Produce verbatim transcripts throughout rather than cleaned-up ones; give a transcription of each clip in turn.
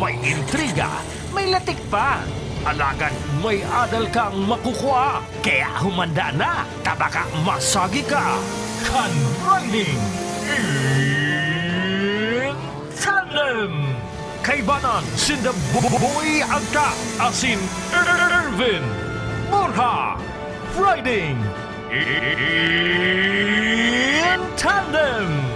May intriga, may latik pa. Alagad may adal kang makukuha. Kaya humanda na, ta baka masagi ka. Kan Riding in Tandem. Kaibanan sinda Boy Agta asin Ervin Borja. Riding in Tandem.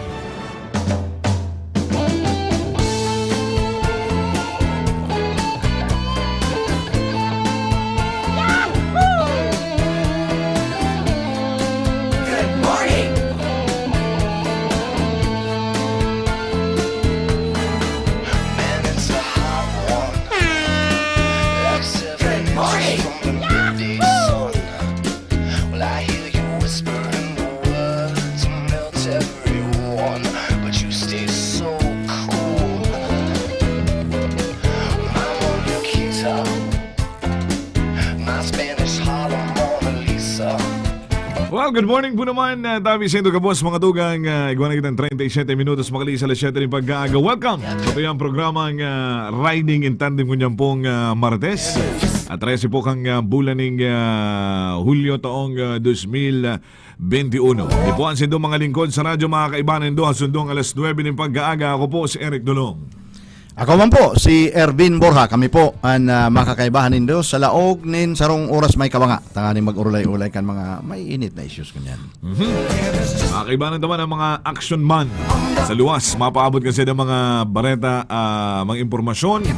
Well, good morning po naman, uh, tabi sa indo kabos, mga tugang, uh, igwa na kitang treinta y siete minutos, makali sa alas siyete ng pag-aaga. Welcome! Ito yung programang uh, Riding in Tandem ngunyan pong uh, Martes. At trese po kang uh, bulan ng uh, Hulyo taong uh, dos mil, uh, Benti uno. Di po ang sindong mga lingkod sa radyo, mga kaibanan, do, sundong alas nuebe nin pag-aaga. Ako po si Eric Dulong. Ako man po, si Ervin Borja. Kami po an ah, makakaibahan nindo sa laog nin sarong oras may kabanga. Tanganing mag-urulay-ulay kan mga may init na issues kanyan. Mhm. Mga kaibanan naman ang mga action man sa luwas. Mapaabot kasi ng mga bareta, ah, mga impormasyon.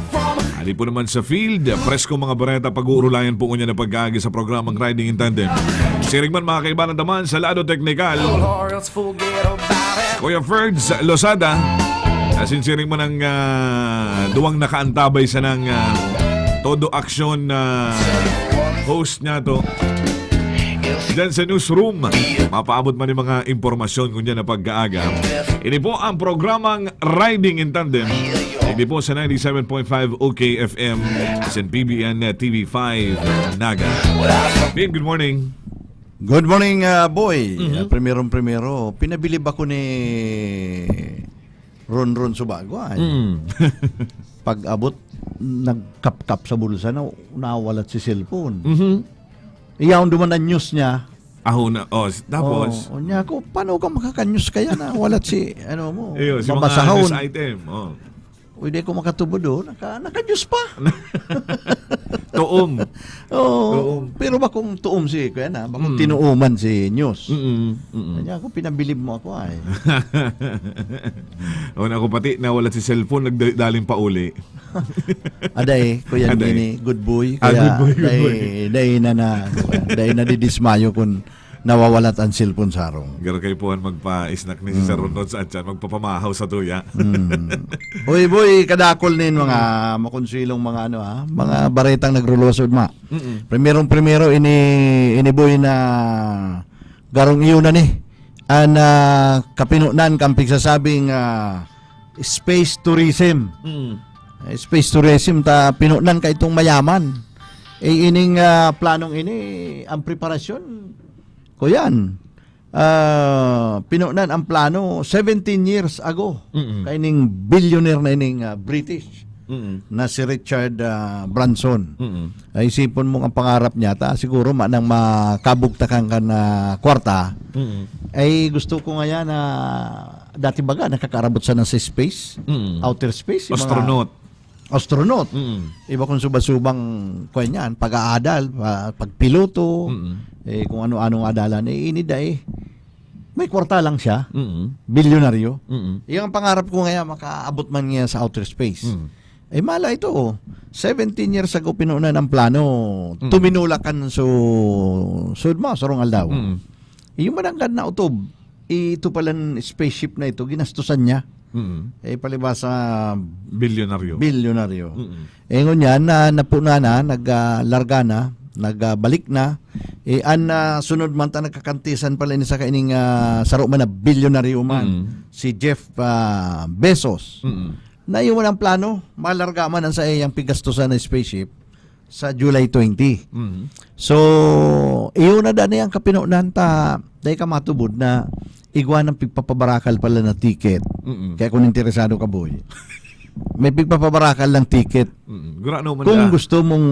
Hali po naman sa field, presko mga bareta, pag-uurulayan po ngunyan na pag-aagi sa programang Riding in Tandem. Siring man, mga kaibanan naman sa lado teknikal, Kuya Ferds Lozada, asin siring man ang ah, duwang nakaantabay sa nang ah, todo aksyon na host niya to. Diyan sa newsroom, mapaabot man yung mga impormasyon ngunyan na pag-aaga. Ini po ang programang Riding in Tandem. Ini po sa ninety-seven point five O K F M, sa P B N T V five Naga. Babe, good morning. Good morning, ah, boy. Mhm. Ah, primerong primero, pinabilib ako ni Ronron Subago, ay. Mm. Pag-abot, nagkapkap sa bulsa na, nawalat si cellphone. Mhm. Iyaon duman ang news niya. Aho na. Oh, s- tapos? Oh, niya ako, paano ka makakanyos kaya na walat si, ano mo, Iyo, si mga babasahon. News item. Oh. Uy, di ko makatubod, oh. Naka, naka-news pa. Tuom. Oo. Tuom. Pero bakong tuom si, kaya na, bakong Mm. tinuuman si news. Mm-mm. Mm-mm. Kanya ako, pinabilib mo ako, ay. O, naku, pati nawala si cellphone, nagdali-daling pauli. Aday, kuya Aday. Nini, good boy. Ah, Kaya, good boy, good day, boy. day na na, day na didismayo kun nawawalat ang cellphone sa harong. Garo kayo po ang magpa-snack ni Cesar Mm. Ronald sa atyan, magpapamahaw sa tuya. Mm. Uy, boy, kadakol nin mga makonsilong mga ano, ha? Mga baretang nagrulusod, ma. Mm-mm. Primerong primero, ini, ini boy na garong iyo na ni. An, ah, kapinonan kan pigsasabing, ah, space tourism. Mm. Eh, space tourism, ta pinonan ka itong mayaman. Eh, ining, ah, planong ini, ang preparasyon, kuyan, ah, pinonan ang plano seventeen years ago. Mm-mm. Kaining billionaire na ining, ah, British Mm-mm. na si Richard, ah, Branson. Mm-mm. Ay, isipon mo ang pangarap niya, ta siguro manang makabugtakan ka na kwarta. Mm-mm. Ay, gusto ko ngayon na dati baga, nakakaarabot sana sa space, Mm-mm. outer space, yung mga Astronaut. astronaut. Mm-mm. Iba kung suba-subang, kwan yan, pag-aadal, pa- pagpiloto, Mm-mm. eh, kung ano-anong adalan, eh, inida eh. May kwarta lang siya, Mm-mm. bilyonaryo. Mm-mm. Yung pangarap ko ngayon, makaabot man ngayon sa outer space. Mm. Eh, mala ito, oh. Seventeen years ago, pinunan ang plano, Mm. tuminulakan su, sud mo, sarong aldaw. Mm. Yung mananggad na utob, ito palang spaceship na ito, ginastusan niya. Mm. Eh, palibasa, Bilyonaryo. bilyonaryo. Mm. Eh, ngunyan, na, napuna na, nag, ah, larga na, nagbalik na. Eh, an, ah, sunod man ta nagkakantisan pala ni sa kaining, ah, saro man na bilyonaryo man, Mm. si Jeff, ah, Bezos. Mm. Na iyon ang plano, malarga man ang sa iyang pigastusan na spaceship sa July twenty. Mm. So, iyon na daan ang kapinonan ta, dahil ka matubod na igwa ng pigpapabarakal pala na ticket. Mm. Kaya kung interesado ka, boy, May pigpapabarakal lang ticket. Mm. Gurano man Kung na. Gusto mong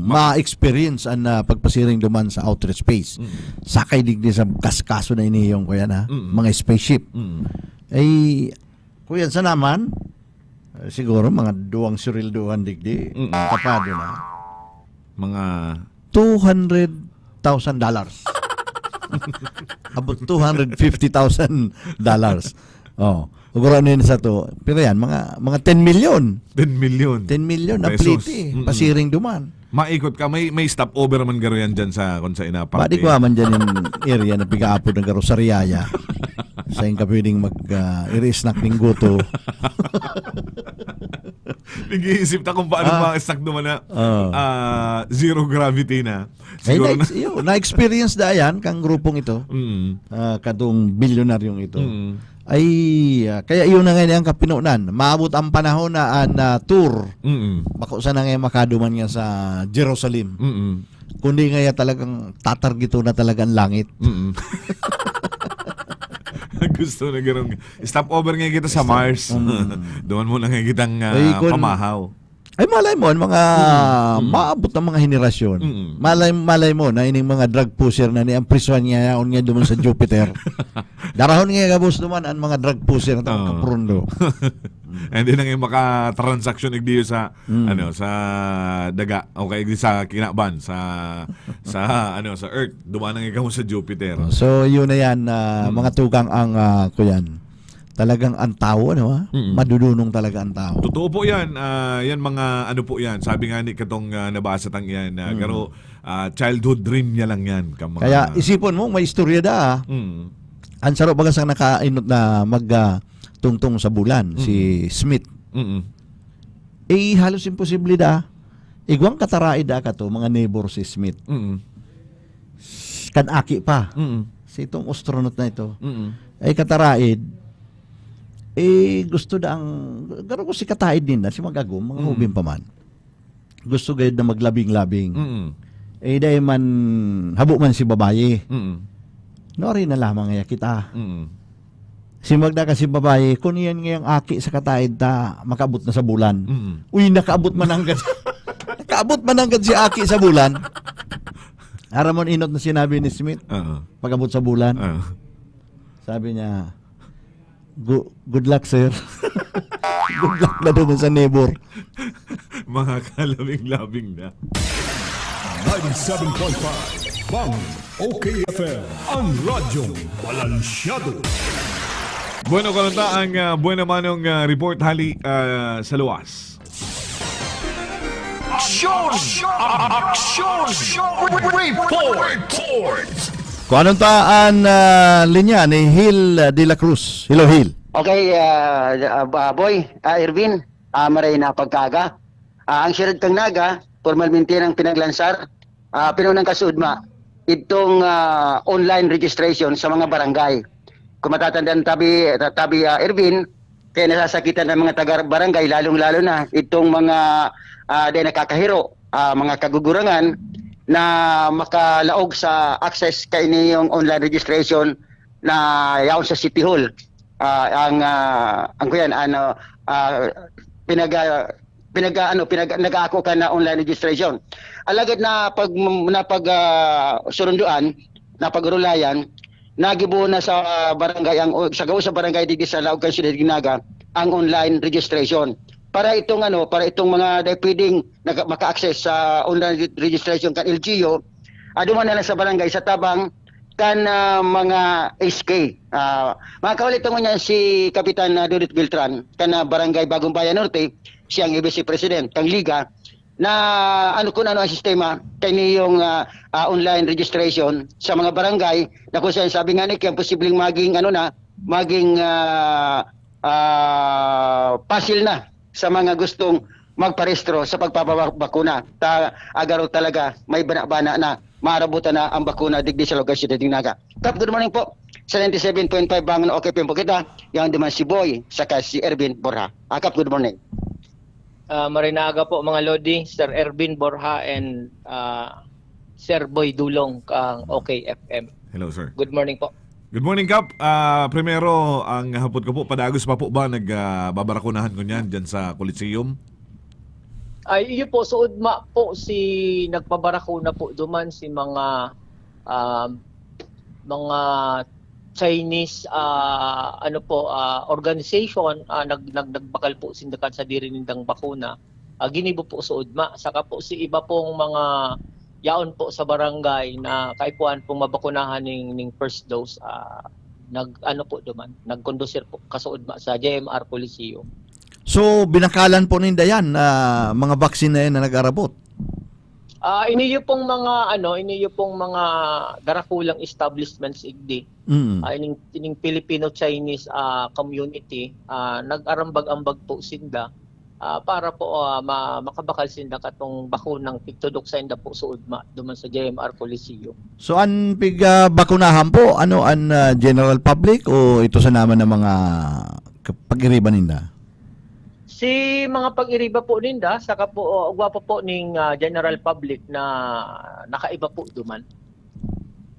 ma-experience ang ah, pagpasiring duman sa outer space, Mm. sakay digdi sa kaskaso na iniyong kuya na, Mm. mga spaceship. Mm. Ay, kuya sa naman, eh, siguro mga duwang sweldohan digdi, Mm. tapado na. Mga Two hundred thousand dollars. About two hundred fifty thousand dollars. Oh, ugura na yun sa to. Pero yan, mga mga ten million. ten million. Ten million na Pesos. pliti. Mm-mm. Pasiring duman. Maikot ka, may may stopover man garo yan dyan sa kung sa inaparte. Badi ko man dyan yung area na pigaapod ng Garosariaya. Sa yung ka pwedeng mag uh, iri-snack ng guto. Nag-iisip ta kung paano Ah. ma-snack naman na Ah. ah, zero gravity na. Ay, Siguro na, na. Iyo, na-experience da yan kang grupong ito. Mm. Ah, kadong bilyonaryong ito. Mm. Ay, ah, kaya yun na ngayon ang kapinunan. Maabot ang panahon na an ah, tour. Mm. Bako sana ngayon makaduman nga sa Jerusalem. Mm. Kundi ngayon talagang tatargito na talaga ang langit. Mm. Gusto na ganun. Stop over nga kita sa Mars. Mm. Doon mo na nga kitang ah, Ay, kun- pamahaw. Ay, malay mo, ang mga Mm. Mm. maabot ng mga henerasyon. Mm. Malay, malay mo na ining mga drug pusher na ni ang prisuhan niya yaon nga duman sa Jupiter. Darahon nga gabos duman ang mga drug pusher na Oo. kaprundo. And then ang maka-transaction igdiyo sa Mm. ano sa daga o kaya sa kinaban sa sa ano sa Earth, dumaan na nga kamo sa Jupiter. So, yun na yan, ah, Mm. mga tugang ang ah, kuyan. Talagang ang tao, ano, ah? Mm. Madudunong talaga ang tao. Totoo po 'yan. Ah, 'yan mga ano po 'yan. Sabi nga ni katong ah, nabasa tang 'yan na Mm. garo ah, childhood dream niya lang 'yan. Kang mga Kaya isipon mo, may istorya da, ah. Mm. Ang saro baga sang nakainot na mag ah, tungtong sa bulan, si Smith. Mm. Eh, halos imposible da. Igwang kataraid da kato, mga neighbor si Smith. Mm. Kan aki pa. Mm. Si itong astronaut na ito. Mm. Ay kataraid, eh, gusto da ang, garo ko si kataid din na, si Magagom, mga Mm. hubin pa man. Gusto gayud na maglabing-labing. Mm. Eh, dahil man, habo man si babayi. Mm. Nori na lamang nga kita. Mm. Si Magda kasi babayi, kung iyan ngayang aki sa kataid ta, makaabot na sa bulan. Mm. Uy, nakaabot man hanggang, nakaabot man hanggang si aki sa bulan. Aram mo, inot na sinabi ni Smith, Oo. pag-abot sa bulan. Oo. Sabi niya, "Gu- good luck, sir." Good luck na doon sa neighbor. Mga kalabing-labing na. ninety-seven point five Bang, O K F M, ang radyong balansyado. Bueno, karon ta ang ah, buena manong ah, report hali ah, sa luwas. Aksyon! Aksyon! Report! Kung anong ta an ah, linya ni Hil ah, de la Cruz. Hello, Hil. Okay, ah, ah, ah, boy, ah, Erwin, ah, maray na pagkaga. Ah, ang Siyudad kang Naga, formalmente nang pinaglansar, ah, pinunang kasudma, itong ah, online registration sa mga barangay. Kung matatandaan tabi, tabi ah, Erwin, kaya nasasakitan ng mga taga-barangay, lalong-lalo na itong mga ah, di nakakahiro, ah, mga kagugurangan na makalaog sa access kaini yung online registration na yaon sa City Hall. Ah, ang ah, ang kuyan ano ah, pinag ah, pinag ah, ano pinag nag-aako ka na online registration. Alagad na pag na pag ah, surunduan, na pag-urulayan, nagibo na sa barangay ang sa gawos sa barangay digdi sa Laog kan Siyudad Naga ang online registration. Para itong ano, para itong mga dai pwedeng naka- maka-access sa online re- registration kan L G U, ah, duman na lang sa barangay sa tabang kan ah, mga S K. Ah, mga kaulit, tungo niya si Kapitan ah, Dodot Beltran, kan ah, Barangay Bagong Bayan Norte, siyang A B C President, kang Liga, na ano kung ano ang sistema kay niyong ah, ah, online registration sa mga barangay na kung saan sabi nga ni kaya posibleng maging ano na, maging ah, ah, pasil na sa mga gustong magparehistro sa pagpapabakuna. Ta agaro talaga may bana-bana na maarabutan na ang bakuna digdi sa lugar sa Naga. Kap, good morning po. Sa ninety-seven point five Bangon, okay po kita. Yang duman si Boy, saka si Erwin Borja. Ah, Kap, good morning. Ah, maray na aga po, mga Lodi, Sir Erwin Borja and ah, Sir Boy Dulong kang O K F M. Hello, sir. Good morning po. Good morning, Kap. Ah, primero, ang hapot ko po, padagos pa po ba nag, ah, babarakunahan ko niyan dyan sa Coliseum? Ay, iyo po, suod ma po si nagpabarakuna po duman si mga, um, mga Chinese, ah, ano po, ah, organization, ah, nag-, nag-, nagbakal po sinda kan sadiri nindang bakuna. Ah, ginibo po suod ma. Saka po si iba pong mga yaon po sa barangay na kaipuhan pong mabakunahan ning, ning first dose, ah, nag-, ano po duman, nagkondusir po kasuod ma sa J M R Coliseum. So, binakalan po ninda yan, ah, mga vaccine na yan na nag-arabot? Ah, iniyo pong mga, ano, iniyo pong mga darakulang establishments igdi. Mm. Ah, ining, ining Filipino-Chinese, ah, community, ah, nag-arambag-ambag po sinda, ah, para po, ah, ma-, makabakal sinda katong bakunang pigtudok sainda po suod ma duman sa J M R Coliseum. So, an pig, ah, bakunahan po, ano, an, ah, general public o ito sa naman ng mga kap-, pag-iriba ninda? Si mga pag-iriba po ninda, saka po, oh, gwapo po ning, ah, general public na nakaiba po duman.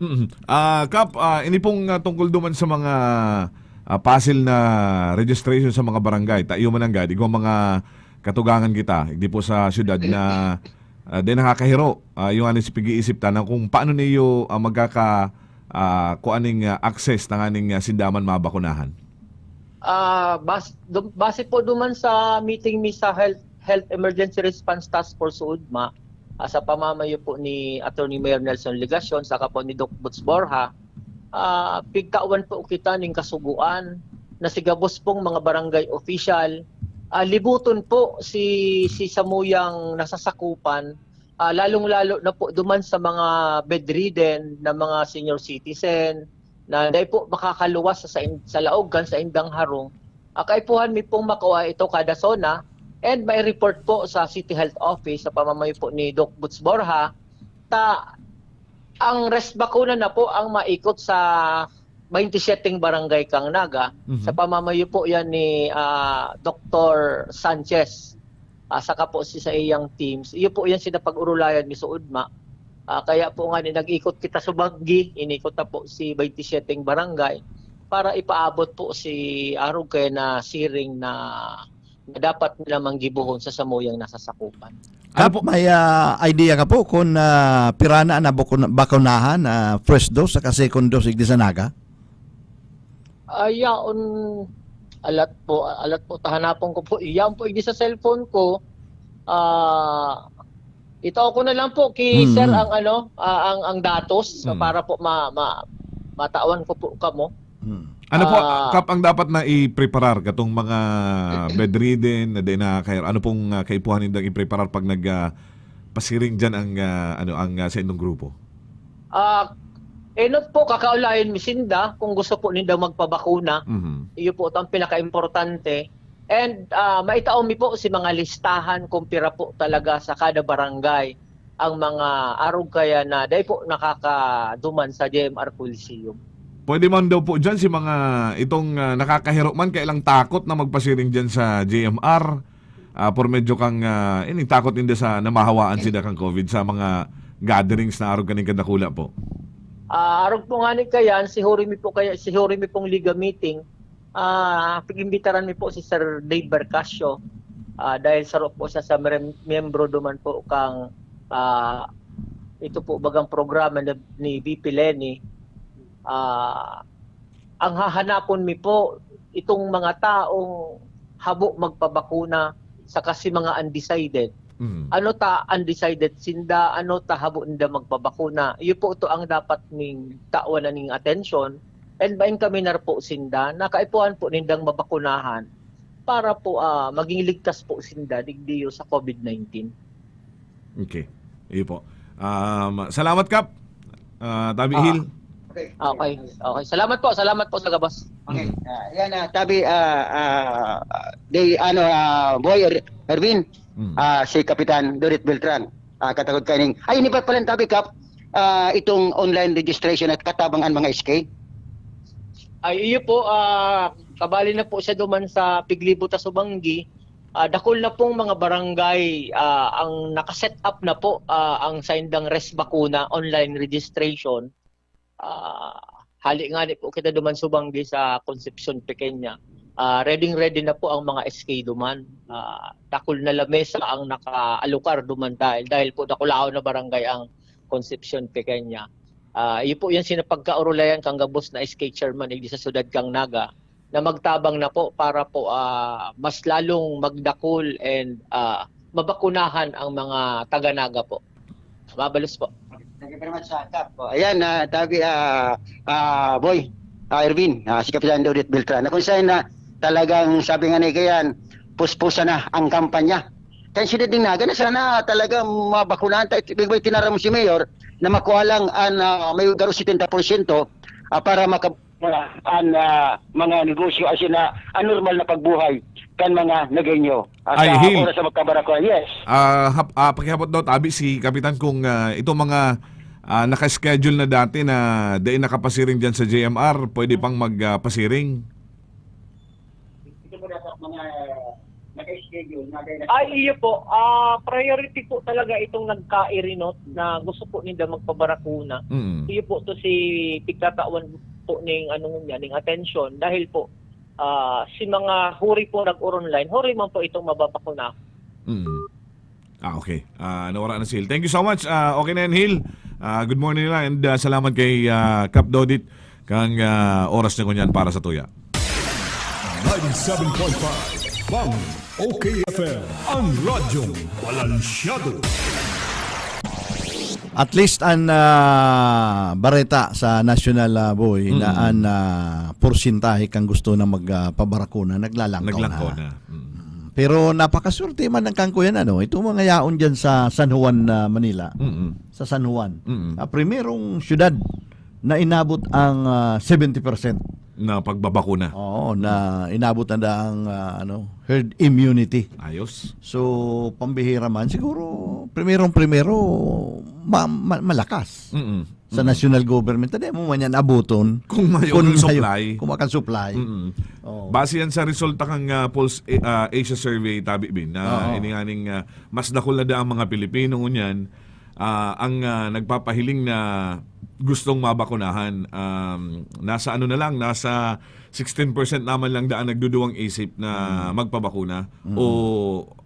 Mm. Ah, Kap, ah, ini pong, ah, tungkol duman sa mga, ah, pasil na registration sa mga barangay, tayo man ang gad, igwa mga katugangan kita, igdi po sa syudad na, ah, di nakakahiro, ah, yung ano si pag-iisip ta na kung paano niyo, ah, magkaka, ah, kung aning, ah, access tanganing, ah, sinda man mabakunahan. Ah, bas-, dum-, base po duman sa meeting mi sa Health, Health Emergency Response Task Force suod ma, ah, sa pamamayo po ni Attorney Mayor Nelson Legacion saka po ni Doc Boots Borja, ah, pigtawan po kita ning kasugoan na si gabos pong mga barangay official, ah, libuton po si, si samuyang nasasakupan, ah, lalong-lalo na po duman sa mga bedridden na mga senior citizen, na dai po makakaluwas sa, sa, sa laog kan saindang harong, ah, kaipuhan mi pong makua ito kada zona and may report po sa City Health Office sa pamamayo po ni Doc Boots Borja, ta ang rest bakuna na po ang maikot sa twenty-seven barangay kang Naga, Mhm. sa pamamayo po yan ni, ah, Doktor Sanchez, ah, saka po si sa iyang teams. Iyo po yan sinapag-urulayan mi suod ma. Ah, kaya po nga ni nag-ikot kita sa Banggi, inikot na po si twenty-seven barangay para ipaabot po si arog kaya na siring na, na dapat nila manggibohon sa samuyang nasasakupan. Ano Kap, po? may, ah, idea ka po kung, ah, pirana na bakuna-, bakunahan, ah, first dose saka second dose igdi sa Naga? Ayaon, alat po, alat po, tahanapon ko po. Iyan po, igdi sa cellphone ko, ah, itao ko na lang po kay Mm, sir mm. ang ano, ah, ang, ang datos, so Mm. para po ma-, ma-, matawan ko po kamo. Hmm. Ano po, Ah. Kap, ang dapat na ipreparar katong mga bedridden na di na kaya, ano pong, ah, kaipuhan nindang ipreparar pag nag, ah, pasiring diyan ang, ah, ano, ang, ah, sa inyong grupo? Ah, enot po, kakaulayan mi sinda kung gusto po ninda magpabakuna. Mhm. Iyo po itong pinaka-importante. And, ah, maitao mi po si mga listahan kung pira po talaga sa kada barangay ang mga arog kaya na dai po nakakaduman sa J M R Coliseum. Pwede man daw po diyan si mga itong, ah, nakakahiro man kaya lang takot na magpasiring diyan sa J M R, ah, por medyo kang, ah, ining takot ninda sa namahawaan sila kang COVID sa mga gatherings na arog kaning kadakula po. Ah, arog po nga ni kayan, si Hori mi po kaya, si Hori mi pong Liga meeting, ah, pag-imbitaran mi po si Sir Dave Bercasio, ah, dahil saro po siya sa mrem-, miyembro duman po kang, ah, ito po bagang programa ni, ni V P Leni. Ah, ang hahanapon mi po, itong mga taong habo magpabakuna saka si mga undecided. Mhm. Ano ta undecided sinda, ano ta habo ninda magpabakuna. Iyo po ito ang dapat ning tawan na ning atensyon. And main kami na po sinda na kaipuhan po nindang mabakunahan para po, ah, maging ligtas po sinda digdiyo sa COVID nineteen. Okay. Iyo po. Um, salamat, Kap. Ah, Tabi Ah. Hil. Okay, okay. Salamat po, salamat po sa gabos. Okay. Ah, yan, ah, tabi, ah, ah, di, ano, ah, Boy Er-, Erwin, Mm. ah, si Kapitan Dorit Beltran, ah, katagod kaning. Ay, ini pa pala, tabi, Kap, ah, itong online registration at katabang ang mga S K. Ay, iyo po, ah, kabali na po siya duman sa Piglibo ta Subanggi. Ah, dakul na pong mga barangay, ah, ang naka-set up na po, ah, ang saindang rest bakuna online registration. Ah, Hali ngani po kita duman subang di sa Concepcion Pequeña. Ah, ready-ready na po ang mga S K duman. Ah, dakul na lamesa ang nakaalokar duman dahil, dahil po dakulaon na barangay ang Concepcion Pequeña. Ah, iyo po yan sinapagkaurulayan kang gabos na S K chairman digdi sa syudad kang Naga na magtabang na po para po, ah, mas lalong magdakul and, ah, mabakunahan ang mga taga Naga po. Mabalos po. Thank you very much, ah, Kap. Oh, ayan, ah, tabi, ah, ah, Boy, ah, Erwin, ah, si Kapitan Dodit Beltran, na kung saan na talagang sabi nga ni Kayan, puspusan na ang kampanya. Kaya sila din Naga na sana talagang mabakunahan tayo. Ibig tinaram mo si Mayor na makuha lang ang, ah, may garo setenta porsyento, ah, para maka-, an, ah, mga negosyo, as in, ah, ang normal na pagbuhay kan mga Nagueño. Ah, Ay, sa Hil. Oras sa magkabarakuan, yes. Ah, hap-, ah, pakihapot daw, tabi si Kapitan kung, ah, itong mga, ah, naka-schedule na dati na dai nakapasiring dyan sa J M R, pwede pang mag, ah, pasiring? Ito po dapat mga naka-schedule na dahil Ay, iyo po. Ah, priority po talaga itong nagkairinot na gusto po ninda magpabarakuna. Mm. Iyo po to si pigtatawan po ning ano niya, ning atensyon dahil po, ah, si mga huri po nag-oronline, huri man po itong mababakuna. Mm. Ah, okay. Ah, nawara na si Hil. Thank you so much. Ah, okay na yan, Hil. Ah, good morning na and, ah, salamat kay, ah, Kap Dodit kang, ah, oras niya ngunyan para sa tuya. Ninety-seven point five Bang, O K F M, ang radyong balansyado. At least an, ah, bareta sa national, ah, boy, na Mm. an, ah, porsyentahe kan gusto na mag, ah, pabarakuna, naglalangkaw Naglangkaw na. na. Mm. Mm, pero napakaswerte man ang kangkuyan, ano, itong mga yaon dyan sa San Juan, ah, Manila. Mm. Sa San Juan. Mm. Ah, primerong syudad na inabot ang, ah, seventy percent. Na pagbabakuna. Oo, na inabot na da ang, ah, ano, herd immunity. Ayos. So, pambihira man, siguro, primerong-primero, ma-, ma-, malakas Mm-mm. sa Mm-mm. national government. Tadi mo man yan abuton. Kung mayo Kung ang mayo, supply. kung makan supply. Mm-mm. Oo. Base yan sa resulta kang, ah, Pulse, eh, ah, Asia Survey, tabi, Bin, na Oo. ininganing, ah, mas dakul na da ang mga Pilipino ngunyan, ah, ang, ah, nagpapahiling na gustong mabakunahan. Um, nasa ano na lang, nasa sixteen percent naman lang daan nagduduwang isip na Mm. magpabakuna Mm. o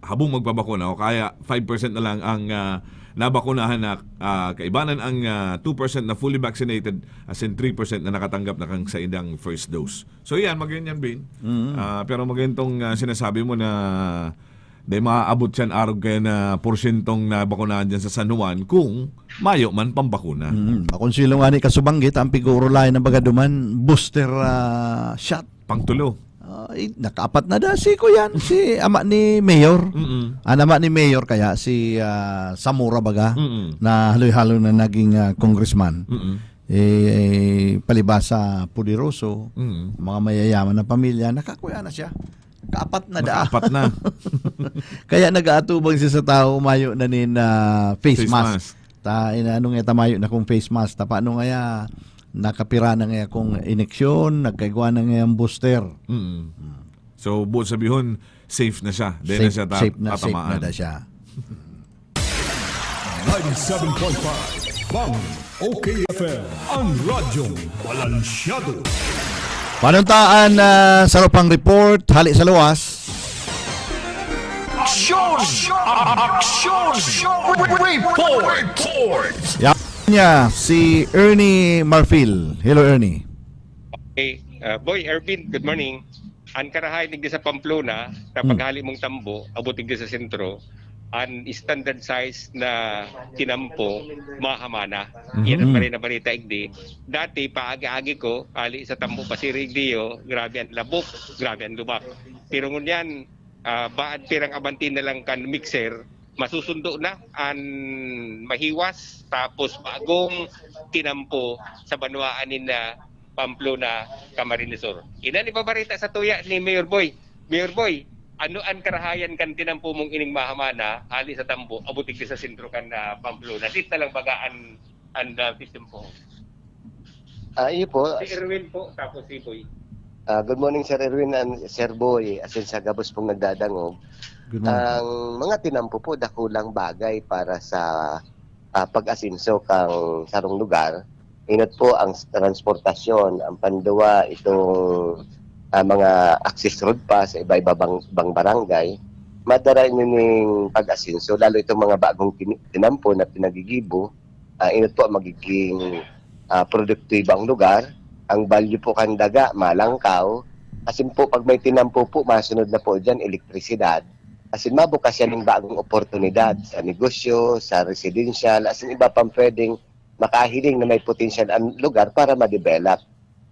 habong magpabakuna, o kaya five percent na lang ang, ah, nabakunahan na, ah, kaibanan ang, ah, two percent na fully vaccinated, as in three percent na nakatanggap na kang saindang first dose. So yan, magayon yan, Bin. Mm. Ah, pero magayon tong, ah, sinasabi mo na dai maabot siyan arog kaya na porsyentong nabakunahan dyan sa San Juan kung mayo man pambakuna. Mm. Makonsilo nga ni kasubanggit, ang pigurulayan na baga duman, booster, ah, shot. Pangtulo. Ah, eh, nakaapat na da si Kuyan, si ama ni Mayor. Mm-mm. An ama ni Mayor kaya si, ah, Zamora baga, Mm-mm. na haloy-haloy na naging, ah, congressman. Mm-mm. Eh, palibasa poderoso, Mm-mm. mga mayayaman na pamilya, nakakuya na siya. Kaapat na daa. Nakaapat na. Kaya nag-aatubang siya sa tao, mayo na nin, ah, face Face mask. mask. Ta, inano nga tamayo na kung face mask. Ta, paano ngaya nakapira na ngaya kung ineksyon, nagkaigwa na ngaya ang booster? Mm. Mm. So, buot sabihon, safe na siya. Di na Safe, siya ta-, safe na, safe na tatamaan. da siya. Ninety-seven point five Bang, O K F M, ang radyong balansyado. Panuntaan na sa rupang report, hali sa luwas. Aksyon! Aksyon! Report! Report! Yan niya, si Ernie Marfil. Hello, Ernie. Okay. Uh, Boy Ervin, good morning. An karahay digdi sa Pamplona, sa Hmm. paghali mong tambo, abot digdi sa sentro, an standard size na tinampo, mahamana. Mhm. Yan ang Hmm. pare na balita igdi. Dati, paagi-agi ko, hali sa tambo pa si Rigdio, grabe ang labok, grabe ang lubak. Pero ngunyan, ah, baad pirang abanti na lang kan mixer, masusundo na an mahiwas, tapos bagong tinampo sa banwaan nin, ah, Pamplona, Camarines Sur. Inan ibabarita sa tuya ni Mayor Boy. Mayor Boy, ano an karahayan kan tinampo mong ining mahamana, hali sa tambo, abot digdi sa sentro kan, ah, Pamplona? Dit na lang baga an, an, ah, system po. Ah, iyo po. Si Erwin po, tapos si Boy. Ah, good morning, Sir Erwin and Sir Boy. Asin sa gabos pong nagdadangog. Good morning. Ang mga tinampo po, dakulang bagay para sa, ah, pag-asenso kang sarong lugar. Inot po ang s-, transportasyon, ang panduwa, itong, ah, mga access road pa sa iba-iba bang, bang barangay, madara ini ning pag-asenso, lalo itong mga bagong tini-, tinampo na pinagigibo, ah, inot po magiging, ah, produktibo ang lugar, ang value po kan daga malangkaw, asin po pag may tinampo po, masunod na po diyan elektrisidad, asin mabukas yan ng bagong oportunidad sa negosyo, sa residential, asin iba pang pwedeng makahiling na may potensyal ang lugar para ma-develop.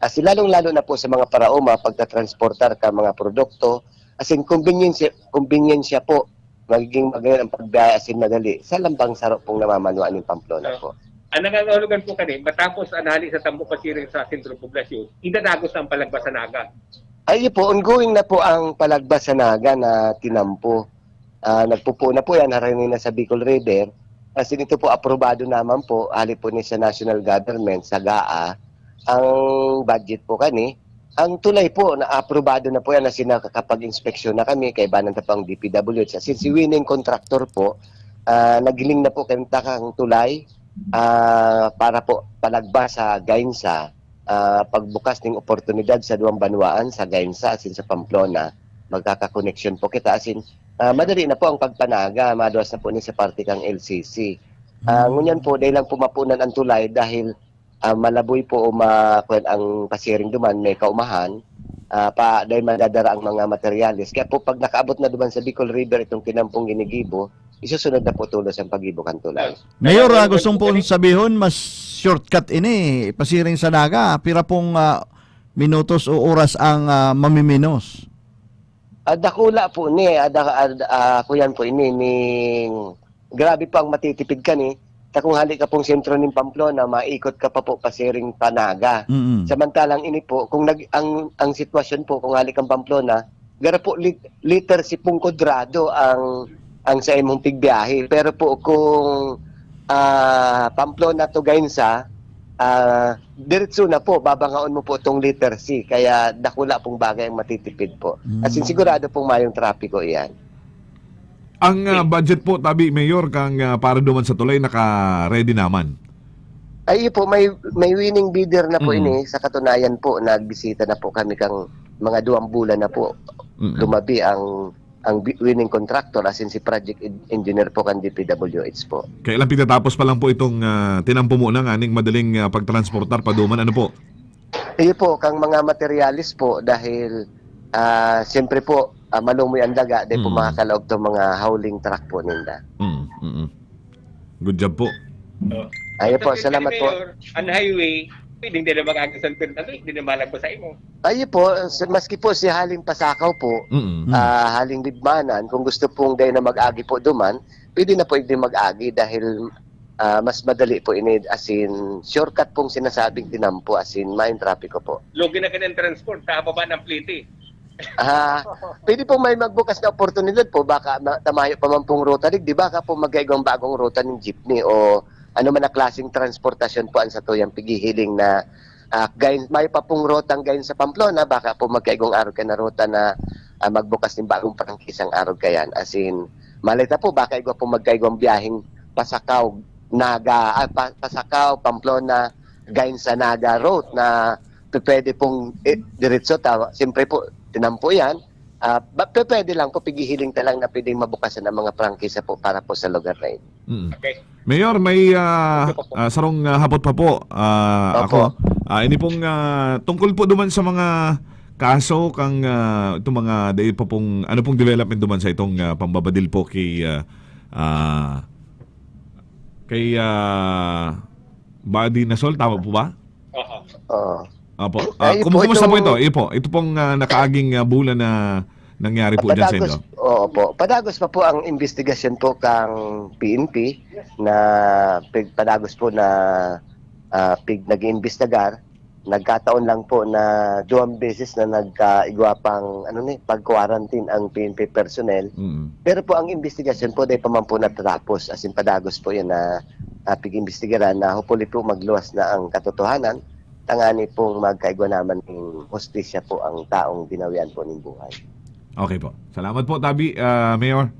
Asin lalong-lalo na po sa mga paraoma, pagtatransportar ka mga produkto, asin kumbinyensya, kumbinyensya po, magiging magayon ang pagbiyahe asin madali sa lambang saro pong namamanwaan ng Pamplona po. Ang nangangahulugan po kani, matapos ang hali sa tambo pasiring sa sentro poblasyon, idadagos na ang palagpas sa Naga. Ay po, ongoing na po ang palagpas sa Naga na tinampo. Ah, nagpupo na po yan, harani na sa Bicol River. Kasi ito po, aprobado naman po, hali po ni sa national government, sa GAA, ang budget po kani. Ang tulay po, na aprobado na po yan, na sinakakapag-inspeksyon na kami, kaibanan na pang D P W H. As in, si winning contractor po, ah, naghiling na po kanta kang tulay ah, para po palagba sa Gainsa, ah, pagbukas ning oportunidad sa duwang banwaan, sa Gainsa asin sa Pamplona. Magkakakoneksyon po kita asin, ah, madali na po ang pagpanaga, maduwas na po ni sa parte kang L C C. Ah, ngunyan po, dahil lang po mapunan ang tulay dahil, ah, malaboy po o ma-, kwan ang pasiring duman, may kaumahan, ah, pa, dahil madadara ang mga materyales. Kaya po, pag nakaabot na duman sa Bicol River itong tinampong ginigibo, isusunod na po tulos ang paggibo kan tulay. Mayor, ah, gustong po sabihon, mas shortcut ini, pasiring sa Naga, pira pong ah, minutos o oras ang ah, mamiminos? Ah, dakula po ni, ah, da, ah, ah, kuyan po ini, ning, grabe po ang matitipid ka ni, ta kung hali ka pong sentro ning Pamplona, maikot ka pa po pasiring pa Naga. Mm. Samantalang ini po, kung nag, ang, ang sitwasyon po, kung hali kang Pamplona, gara po lit, liter si pong kuadrado ang, ang sa imong pigbiyahe. Pero po kung ah, Pamplona to Gainsa, ah, diretso na po, babangaon mo po tong letter C. Kaya dakula pong bagay ang matitipid po. As in, Mm. sigurado pong mayong trapiko iyan. Ang ah, budget po, tabi, Mayor, kang ah, para duman sa tulay, naka-ready naman. Ay po, may, may winning bidder na po Mm. ini. Sa katunayan po, nagbisita na po kami kang mga duwang bulan na po. Mm-mm. Lumabi ang ang bi-, winning contractor, as in si project en-, engineer po kan D P W H po. Kailan pitatapos pa lang po itong ah, tinampo mo na nganing madaling ah, pagtransportar pa duman? Ano po? Iyo po, kang mga materyales po, dahil ah, siyempre po, ah, malumoy ang daga, di po Mm. makakalaog tong mga hauling truck po ninda. Mm, mm. Good job po. Ayo po, Sa salamat po. Mayor, ang highway, pwedeng di na mag-agos ang permit, hindi na malagpas sa imo. Ayo po, s-, maski po si haling Pasakaw po, Mm. ah, haling Libmanan, kung gusto pong dahil na mag-agi po duman, pwede na po hindi mag-agi dahil ah, mas madali po ini, as in, shortcut pong sinasabing tinampo, as in, main trapiko po. Lugi na kanyang transport, sa baba ng pliti. Ah, pwede po may magbukas na oportunidad po, baka ma-, tamayo pa man pong ruta, di, di baka po magkaigwang bagong ruta ng jeepney o ano man na klaseng transportasyon po ang sa tuyang pighihiling na ah, gayon, may pa pong rotang gayon sa Pamplona, baka po magkaigwang arog ka na rota na ah, magbukas ng bagong prangkisang arog kayan. As in, malay ta po, baka igwa po magkaigwang biyaheng Pasakaw, Naga, ah, pa, Pasakaw, Pamplona, gayon sa Naga Road na pe-, pwede pong eh, diretso. Ta, siyempre po, tinampo yan. Ah, ba, pe-, pwede lang po, pighihiling ta lang na pwedeng mabukasan ang mga prangkisa po para po sa lugar na ito. Mm. Okay. Mayor, may ah, ah, sarong ah, hapot pa po. Ah, Opo. Ako, ah, ini pong ah, tungkol po duman sa mga kaso kang ah, itong mga dai pa pong, ano pong development duman sa itong ah, pambabadil po kay ah, ah, kay ah, Buddy Nasol, tama po ba? Oo. Oo. Opo. Ah, Ay, kum- po, kumusta po ito? itong Iyo po, ito pong ah, nakaaging ah, bulan na nangyari po dyan sa Padagos, inyo. Oo po. Padagos pa po ang investigasyon po kang P N P na pig-, padagos po na ah, pig-, nag-iimbestigar. Nagkataon lang po na duwang beses na nagkaigwa pang ano ni, pag-quarantine ang P N P personnel. Mm. Pero po ang investigasyon po dahil pa man po natatapos. As in, padagos po yan na ah, pig-imbestigaran na hopefully po magluwas na ang katotohanan. Tangani pong magkaigwa naman ng hustisya po ang taong binawian po ng buhay. Okay po. Salamat po, Tabi, ah, Mayor.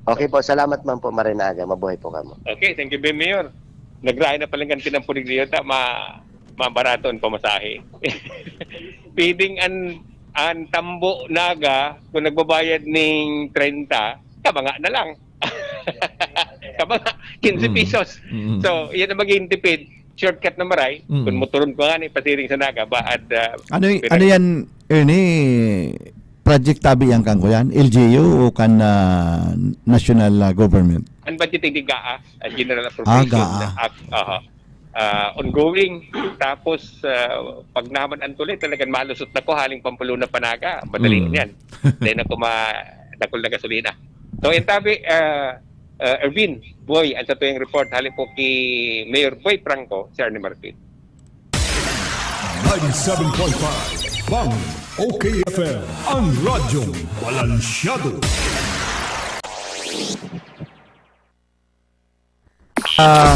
Okay po, salamat man po, Marinaga. Mabuhay po kamo. Okay, thank you, Ben Mayor. Nagrahay na palang ganti ng pulig niyo. Tama. Mabarato an pamasahe. Pwedeng an, an Tambo Naga, kung nagbabayad ning treinta, Kabanga na lang. Kabanga, quince Mm. pesos. Mm. So, yan ang magiging tipid. Shortcut na maray. Mm. Kung motoron ko nga ni pasiring sa Naga, baad, ah, Ano y-, piray. ano yan, Ernie? Project tabi yan kan kuyan? L G U o kan, ah, national, ah, government? Ang budgeting di GAA, ah, General Ah, Appropriation GAA. Act, aha. Ah, ongoing. Tapos, ah, pag naman ang tuloy, talagang malusot na ko, haling Pampaluna pa Naga. Madali Mm. yan. Dahil na kuma-, dakul na gasolina. So, yan tabi, ah, ah, Ervin, Boy, ang sa tuyang report, hali po ki Mayor Boy Franco, si Arnie Martin. Ninety-seven point five Bang, O K F M, ang radyong balansyado. Ah,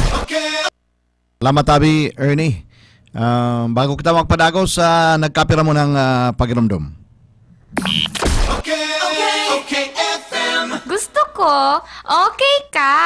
salamat, Abi, Ernie. Ah, bago kita magpadagaw sa nagkapira mo ng, ah, pagiromdom. Gusto ko, okay ka.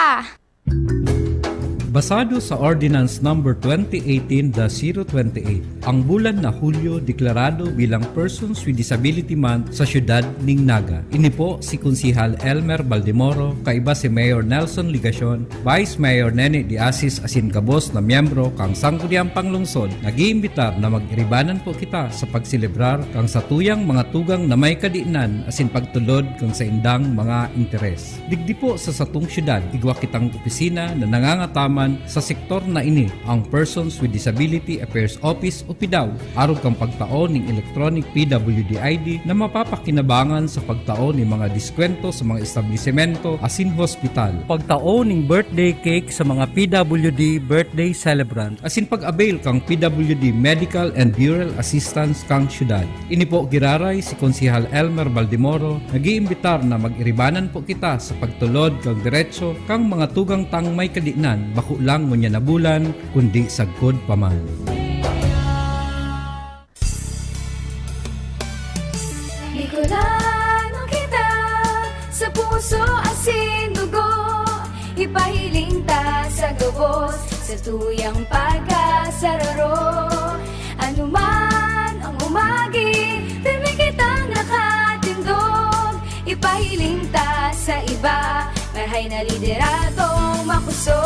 Basado sa Ordinance Number twenty eighteen dash zero twenty-eight, ang bulan na Hulyo deklarado bilang Persons with Disability Month sa siyudad ning Naga. Ini po si Konsehal Elmer Baldemoro, kaiba si Mayor Nelson Legacion, Vice Mayor Nene de Asis asin gabos na miyembro kan Sangguniang Panglungsod, nag-iimbitar na mag-iribanan po kita sa pagselebrar kan satuyang mga tugang na may kadinan asin pagtulod kan saindang mga interes. Digdi po sa satong syudad, igwa kitang opisina na nangangataman sa sektor na ini, ang Persons with Disability Affairs Office o PDAW, arog kan pagtao ning electronic P W D I D na mapapakinabangan sa pagtao ning mga diskwento sa mga establisemento asin hospital, pagtao ning birthday cake sa mga P W D birthday celebrant, asin pag-avail kan P W D medical and burial assistance kan syudad. Ini po giraray si Konsehal Elmer Baldemoro, nag-iimbitar na mag-iribanan po kita sa pagtulod kan derecho kan mga tugang tang may kadinan, bako lang ngunyan na bulan, kundi sagkod pa man. Bicolano kita sa puso asin dugo. Ipahiling ta sa gabos, sa tuyang pag-asa raro. Anuman ang umagi, pirmi kitang nakatindog. Ipahiling ta sa iba, marhay na lideradong makusog.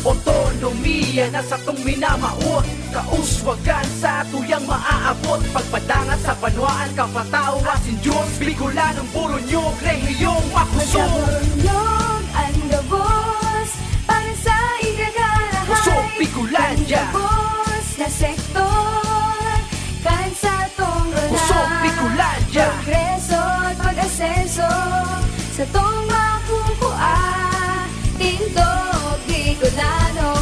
Otonomiya na satong minamawot. Kauswagan sa tuyang maaabot. Pagpadangat sa banwaan, kapataw asin Diyos. Bicolanong Boronyog, rehiyong makusog. Magkaboronyog an gabos para sa ikakarahay. Kusog Bicolandia. Kan gabos na sektor, kan satong Kusog Bicolandia. Progreso at pag-asenso, satong makukua. Tindog Bicolano.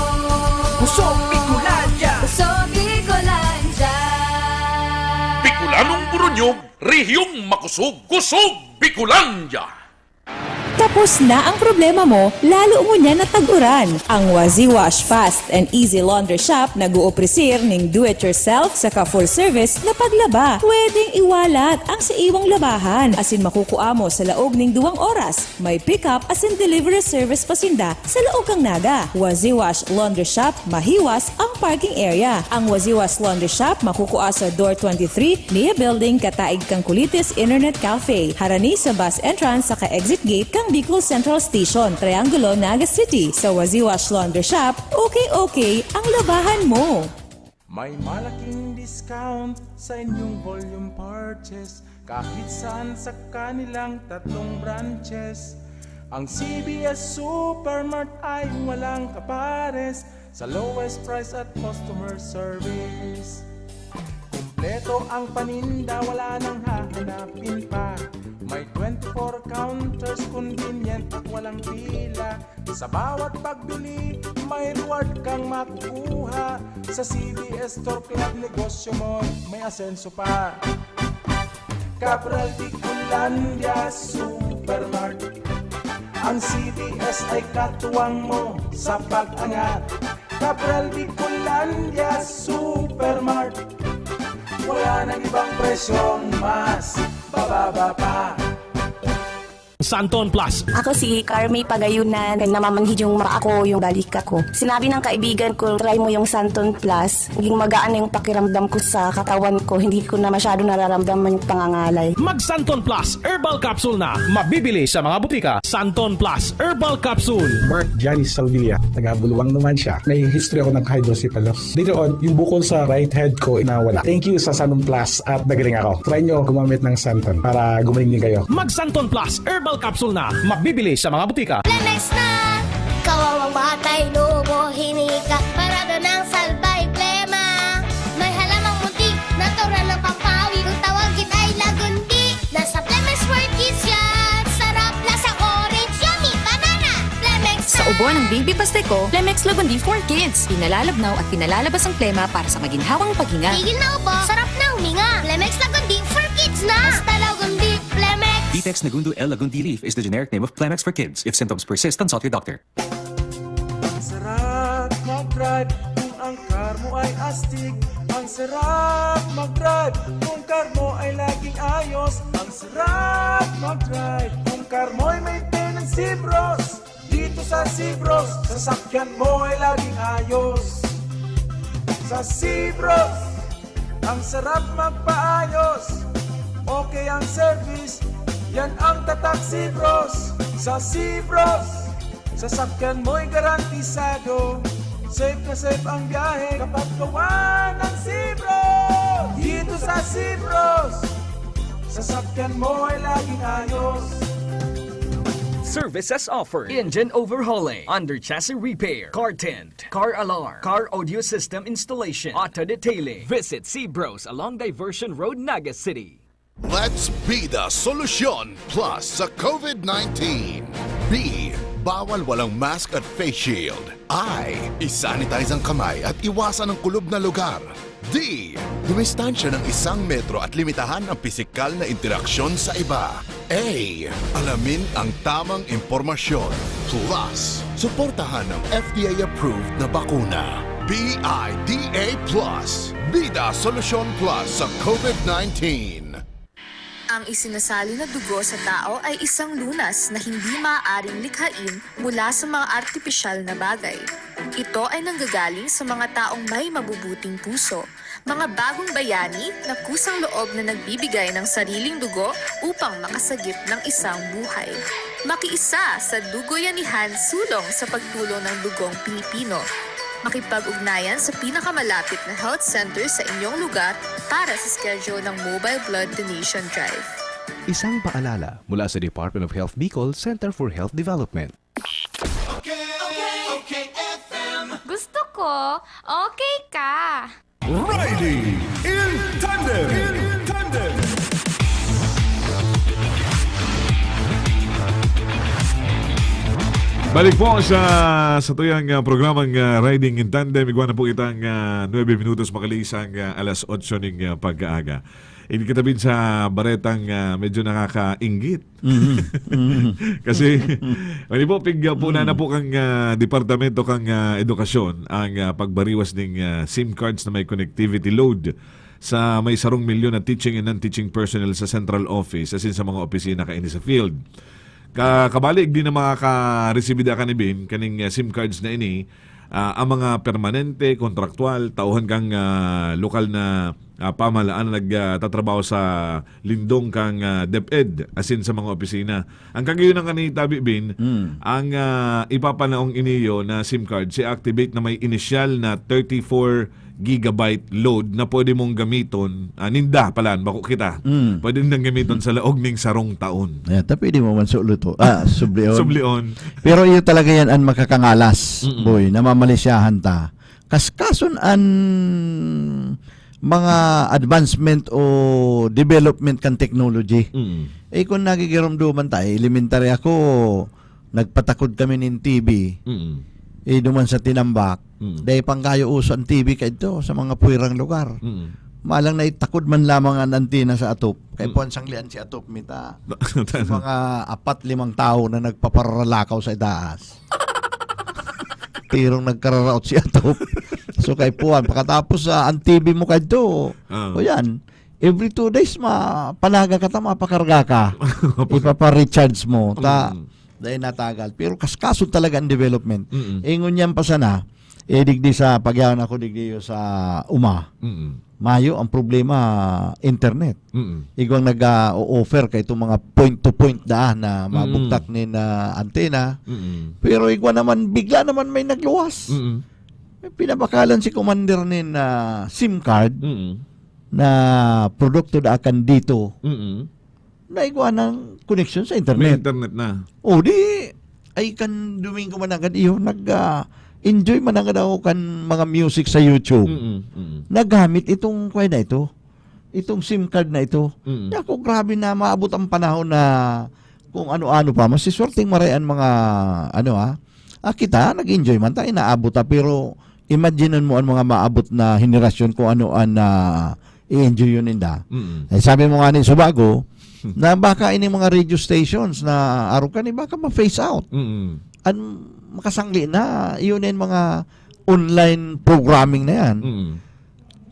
Kusog Bicolandia. Kusog Bicolandia. Bicolanong Boronyog, rehiyong makusog. Kusog Bicolandia. Tapos na ang problema mo, lalo ngunyan na tag-uran. Ang Wazi Wash Fast and Easy Laundry Shop nag-oopresir ning do-it-yourself saka full service na paglaba. Pwedeng iwalat ang sa iwang labahan, asin makukua mo sa laog ning duwang oras. May pick-up asin delivery service pa sinda sa laog kan Naga. Wazi Wash Laundry Shop, mahiwas ang parking area. Ang Wazi Wash Laundry Shop makukua sa Door twenty-three, Nia Building, kataig kan Kulitis Internet Cafe, harani sa bus entrance saka exit gate kan Bicol Central Station, Triangulo, Naga City. Sa Wazi Wash Laundry Shop, okay-okay ang labahan mo. May malaking discount sa inyong volume purchase kahit saan sa kanilang tatlong branches. Ang C V S Supermart ay walang kapares sa lowest price at customer service. Kumpleto ang paninda, wala nang hahanapin pa. May twenty-four counters, convenient at walang pila. Sa bawat pagbili, may reward kang makukuha. Sa C V S Store Club, negosyo mo may asenso pa. Cabral Bicolandia Supermart. Ang C V S ay katuwang mo sa pag-angat. Cabral Bicolandia Supermart. Wala nang ibang presyong mas bababa pa. Santon Plus. Ako si Carmi Pagayunan, namamanhid yung mata ko, yung balikat ko. Sinabi ng kaibigan ko, "Try mo yung Santon Plus." Naging magaan na yung pakiramdam ko sa katawan ko. Hindi ko na masyado nararamdaman yung pangangalay. Mag Santon Plus Herbal Capsule na. Mabibili sa mga butika. Santon Plus Herbal Capsule. Mark Janice Salvilla, taga Buluang naman siya. May history ako ng hydrocephalus. Later on, yung bukol sa right head ko nawala. Thank you sa Santon Plus at nagaling ako. Try nyo gumamit ng Santon para gumaling din kayo. Mag Santon Plus Herbal Capsule na. Mabibili sa mga butika. Plemex na! Kawawang batay, lobo, hinika. Parada ng salbay, plema. May halamang muntik, natural ng pampawi. Kung tawagin ay lagundi. Nasa Plemex World Kids yan. Sarap, lasang orange, yummy, banana. Plemex Sa na! Ubo ng Baby Pasteco, Plemex Lagundi for Kids. Pinalalabnaw at pinalalabas ang plema para sa maginhawang paghinga. Tigil na ubo, sarap na huminga. Plemex Lagundi for Kids na. Basta Lagundi, Plemex. Ditex Nagundo L Lagundi leaf is the generic name of Plemex for Kids. If symptoms persist, consult your doctor. Ang sarap mag-drive kung ang car mo ay astig. Ang sarap mag-drive kung car mo ay laging ayos. Ang sarap mag-drive kung car mo ay maintenance, Sibros. Dito sa Sibros, sasakyan mo ay laging ayos. Sa Sibros, ang sarap magpaayos. Okay ang service, yan ang tatak Sibros. Sa Sibros, sasakyan mo'y garantisado. Safe na safe ang biyahe kapag gawa ng Sibros. Dito sa Sibros, sasakyan mo ay laging ayos. Services offered: engine overhauling, under chassis repair, car tint, car alarm, car audio system installation, auto detailing. Visit Sibros along Diversion Road, Naga City. Let's be the Solution Plus sa covid nineteen. B, bawal walang mask at face shield. I, isanitize ang kamay at iwasan ang kulob na lugar. D, dumistansya ng isang metro at limitahan ang pisikal na interaksyon sa iba. A, alamin ang tamang impormasyon. Plus, suportahan ang F D A-approved na bakuna. B I D A plus. Bida Solusyon Plus sa covid nineteen. Ang isinasali na dugo sa tao ay isang lunas na hindi maaaring likhain mula sa mga artipisyal na bagay. Ito ay nanggagaling sa mga taong may mabubuting puso, mga bagong bayani na kusang loob na nagbibigay ng sariling dugo upang makasagip ng isang buhay. Makiisa sa Dugoyanihan Sulong sa pagtulong ng dugong Pilipino. Makipag-ugnayan sa pinakamalapit na health center sa inyong lugar para sa schedule ng Mobile Blood Donation Drive. Isang paalala mula sa Department of Health Bicol Center for Health Development. Gusto ko, okay ka. Riding in Tandem. In Tandem. Balik po sa, sa tuyang, ah, programang, ah, Riding in Tandem. Igwa na po kitang, ah, nuebe minutos makalisang, ah, alas otso ning, ah, pag-aaga. Ini kita bin sa baretang, ah, medyo nakakainggit. Mhm. Mhm. Kasi, ano po, pig, ah, puna na po kang, ah, Departamento kang, ah, Edukasyon ang, ah, pagbariwas ning, ah, SIM cards na may connectivity load sa may sarong milyon na teaching and non-teaching personnel sa central office, asin sa mga opisina kaini sa field. Ka-, kabali, di na makakaresibida ka ni bin, kaning, ah, SIM cards na ini, ah, ang mga permanente, kontraktual, tauhan kang, ah, lokal na, ah, pamahalaan na nag, ah, tatrabaho sa lindong kang, ah, DepEd, asin sa mga opisina. Ang kagayon ng kanitabi, Bin, Mm. ang, ah, ipapanaong iniyo na SIM card, si activate na may inisyal na thirty-four gigabyte load na pwede mong gamiton, ah, ninda pala, bako kita. Mm. Pwede nindang gamiton sa laog ning sarong taon. Ayan, ta pwede mo man sulo to. Ah, sublion. Sublion. Pero iyo talaga yan ang makakangalas, Mm-mm. boy, namamalisyahan ta. Kaskason an mga advancement o development kan technology. Mm. Eh, kung nagigiromdoman ta, elementary ako, nagpatakod kami nin T V. Mm. Eh, duman sa tinambak, Mm. dahil pang kayo uso ang T V kaidto sa mga puwerang lugar. Mm. Malang naitakod man lamang ang antena sa atop. Kay Mm. puwan sanglian si atop, mita. Sa mga apat, limang tao na nagpaparalakaw sa itaas. Tirong nagkararaot si atop. So, kay puwan, pakatapos, ah, ang T V mo kadto, Ah. o yan, Every two days, ma-, panaga ka ta, mapakarga ka. Ipapa-recharge mo. Ta, Mm. dahil natagal. Pero kaskasod talaga ang development. Mm. Ingon yan pa sana, eh, digdi sa pagyaon ako digdi sa uma. Mm. Mayo ang problema, internet. Mm. Igwang nag-o-offer ka itong mga point to point daan na Mm. mabugtak nin, ah, antena. Mm. Pero igwa naman, bigla naman may nagluwas. Mm. May pinabakalan si Commander nin, ah, SIM card Mm. na produkto da kan dito. Mm. Naigwa ng connection sa May internet. internet na. O, di, ay kan Domingo managad iyo, nag, ah, enjoy managad ako kan mga music sa YouTube. Mm, mm. Nagamit itong, kwan na ito, itong SIM card na ito. Mm. Naku, grabe na maabot ang panahon na kung ano-ano pa. Masiswerteng maray an mga, ano, ah. Ah, kita, nag-enjoy man ta, inaabot ta, pero imaginan mo ang mga maabot na henerasyon kung ano an, ah, i-enjoy yun ninda. Mm. Eh, sabi mo nga ni Subago, na baka ini mga radio stations na arog ka ni, baka ma-phase out. Mm. An makasangli na, yun yung mga online programming na yan. Mm.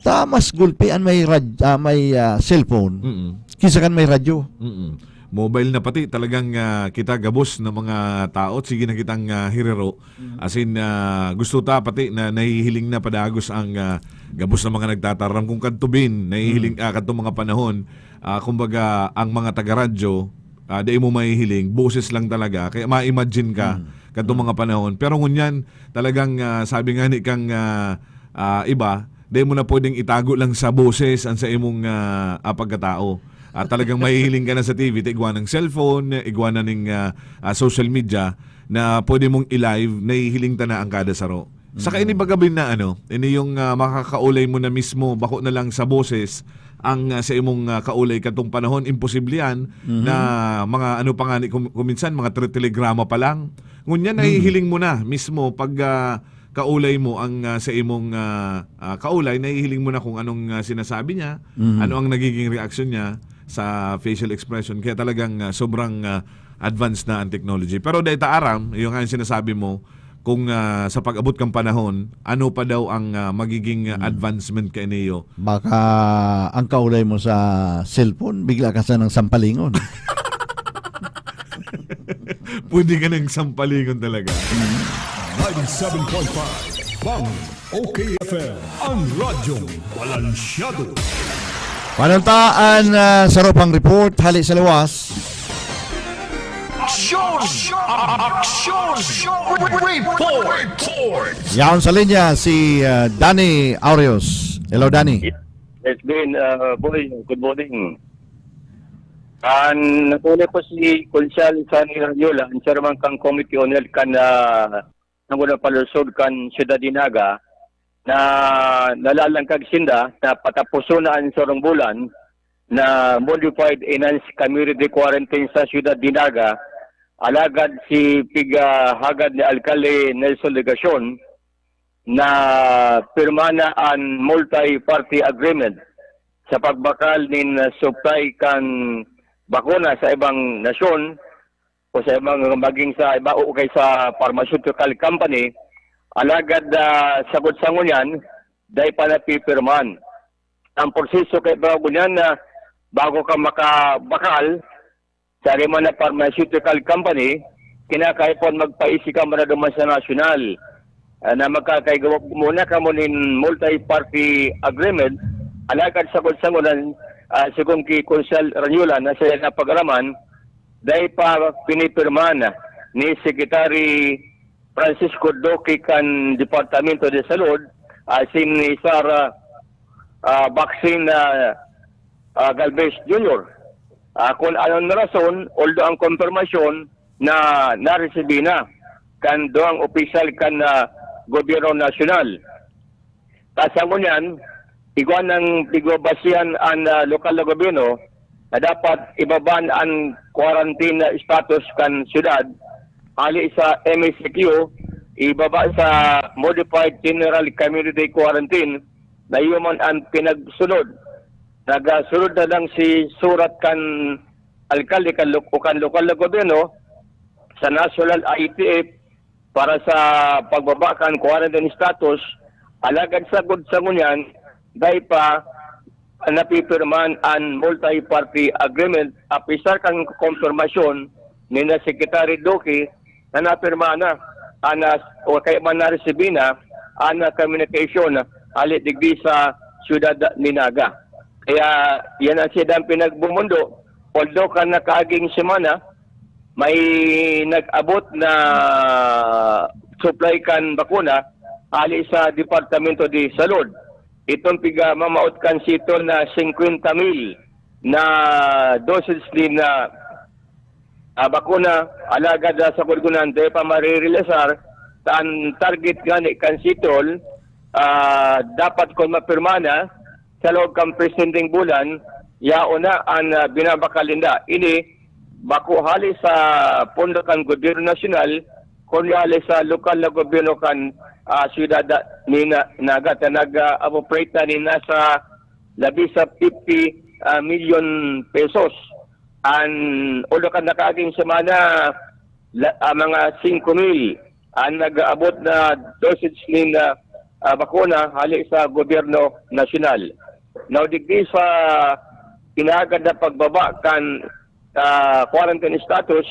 Ta mas gulpi an may rad-, ah, may, ah, cellphone Mm. kisa kan may radyo. Mm. Mobile na pati talagang, ah, kita gabos na mga tao. Sige na kitang, ah, hiriro. Mm. As in, ah, gusto ta pati na nahihiling na padagos ang, ah, gabos na mga nagtataram. Kung kadto bin, nahihiling, Mm. ah, kadtong mga panahon, ah, kumbaga, ang mga taga-radyo, ah, dai mo mahihiling, boses lang talaga. Kaya ma-imagine ka Mm. kadtong Mm. mga panahon. Pero ngunyan, talagang, ah, sabi nga ni kang, ah, ah, iba, dai mo na pwedeng itago lang sa boses ang sa imong, ah, ah, pagkatao. Ah, talagang mahihiling ka na sa T V, ta igwa ng cellphone, igwa na ning, ah, ah, social media na pwede mong i-live, nahihiling ta na ang kada saro. Saka Mm. ini baga bin na ano, ini yung, ah, makakaulay mo na mismo, bako na lang sa boses, ang, ah, sa imong, ah, kaulay katong panahon, imposible yan Mhm. na mga ano pa nga ni, kum-, kuminsan mga tre-, telegrama pa lang. Ngunyan, Mm. nahihiling mo na mismo pag, ah, kaulay mo ang, ah, sa imong, ah, ah, kaulay, nahihiling mo na kung anong, ah, sinasabi niya, Mhm. ano ang nagiging reaksyon niya sa facial expression. Kaya talagang, ah, sobrang, ah, advanced na ang technology. Pero dai ta aram, yung nga yung sinasabi mo, kung, ah, sa pag-abot kang panahon, ano pa daw ang, ah, magiging, ah, Hmm. advancement kaini iyo? Baka ang kaulay mo sa cellphone, bigla ka sanang sampalingon. Pwede ka nang sampalingon talaga. Ninety-seven point five Bang O K F M, ang radyong balansyado. Panantaan, ah, sa Ropang Report, hali sa luwas. Aksyon! Aksyon! Report! Yaon sa linya si, ah, Danny Aureos. Hello, Danny. Yes, Ben, ah, Boy, good morning. An nagpuli po si Konsehal Sonny Rayola, an chairman kan Committee on Health kan, ah, Sangguniang Panlungsod kan Siyudad de Naga, na nalalangkag sinda na pataposon na an sarong bulan na modified enhanced community quarantine sa Siyudad de Naga, alagad si pig-, ah, hagad ni Alkalde Nelson Legacion na pirma na an multi-party agreement sa pagbakal nin, ah, supply kan bakuna sa ibang nasyon o sa ibang, maging sa iba o kay sa pharmaceutical company, alagad, ah, sagkod sa ngunyan, dai pa napipirmahan. Ang proseso kay bago niyan na bago ka makabakal sa arima na pharmaceutical company, kinakaipuhan magpaisi ka muna duman sa nasyonal, ah, na magkakaigawa muna kamo nin multi-party agreement, alagad sagkod sa ngunyan, ah, sigon ki Konsehal Rayola na siya napag-araman, dai pa pinipirmahan ni Secretary Francisco Duque kan Departamento de Salud, asin ni Sara, ah, Vaccine, ah, ah, Galvez Junior. Ah, kun ano an rason, although ang kompirmasyon na naresibi na kan duwang opisyal kan, ah, gobyerno nasyonal. Ta sa ngunyan, igwa nang pigbabasihan an, ah, lokal na gobyerno na dapat ibaba an quarantine na status kan syudad, hali sa M S C Q, ibaba sa Modified General Community Quarantine, na iyo man an pinagsunod. Nagasunod na lang si surat kan alkalde kan lok-, o kan lokal na gobyerno sa National I T F para sa pagbaba kan quarantine status, alagad sagkod sa ngunyan, dai pa napipirmahan an multi-party agreement, apisar kan kumpirmasyon ni na Secretary Duque na napirmahan na, an, ah, o kaya man naresibi na an, ah, communication hali digdi sa siyudad ni Naga. Kaya yan ang sidang pinagbumundo. Although kan nakaaging semana, may nag-abot na supply kan bakuna hali sa Departamento de Salud. Itong piga mamaot kan sitol na singkwenta mil na dosage nin, ah, ah, bakuna, alagad, ah, sa Gurgunan, dai pa marirealisar. Sa an target ngani kan sitol, ah, dapat kun mapirma na, sa loob kan presenteng bulan, yaon na an, ah, binabakal ninda. Ini, bako hali sa pondo kan gobyerno nasyonal, kundi hali sa lokal na gobyerno kan, ah, siyudad ni Na-, Naga, ta nag, ah, appropriate na nin nasa labi sa fifty, ah, milyon pesos. An ulo kan nakaaging semana, la-, ah, mga singko mil an nag-aabot na dosage nin, ah, ah, bakuna hali sa gobyerno nasyonal. Now, digdi sa inaagad na pagbaba kan, ah, quarantine status,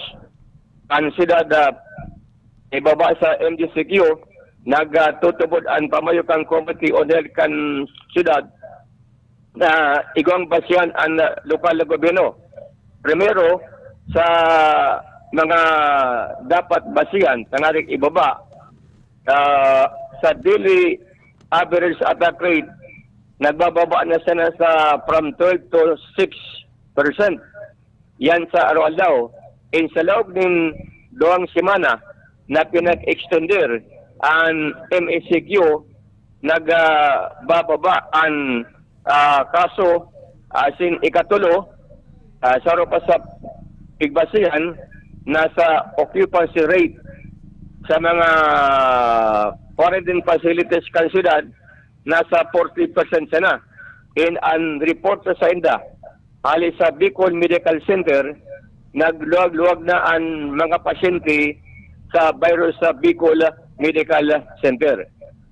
an siyudad, ah, ibaba sa M G C Q, nagtutubod an pamayo kan Committee on Health kan siyudad na igwang basihan an, ah, lokal na gobyerno. Primero, sa mga dapat basihan tanganing ibaba, ah, sa daily average attack rate, nagbababa na sana sa from twelve to six percent. Yan sa araw-aldaw. In sa laog nin duwang semana na pinag-extender an M A C Q, nagbababa an, ah, kaso, ah, sin ikatulo, ah, saro pa sa pigbasihan, nasa occupancy rate sa mga quarantine facilities kan siyudad, nasa forty percent sana. In an report sa sainda, hali sa Bicol Medical Center, nagluwag-luwag na an mga pasyente sa virus sa Bicol Medical Center.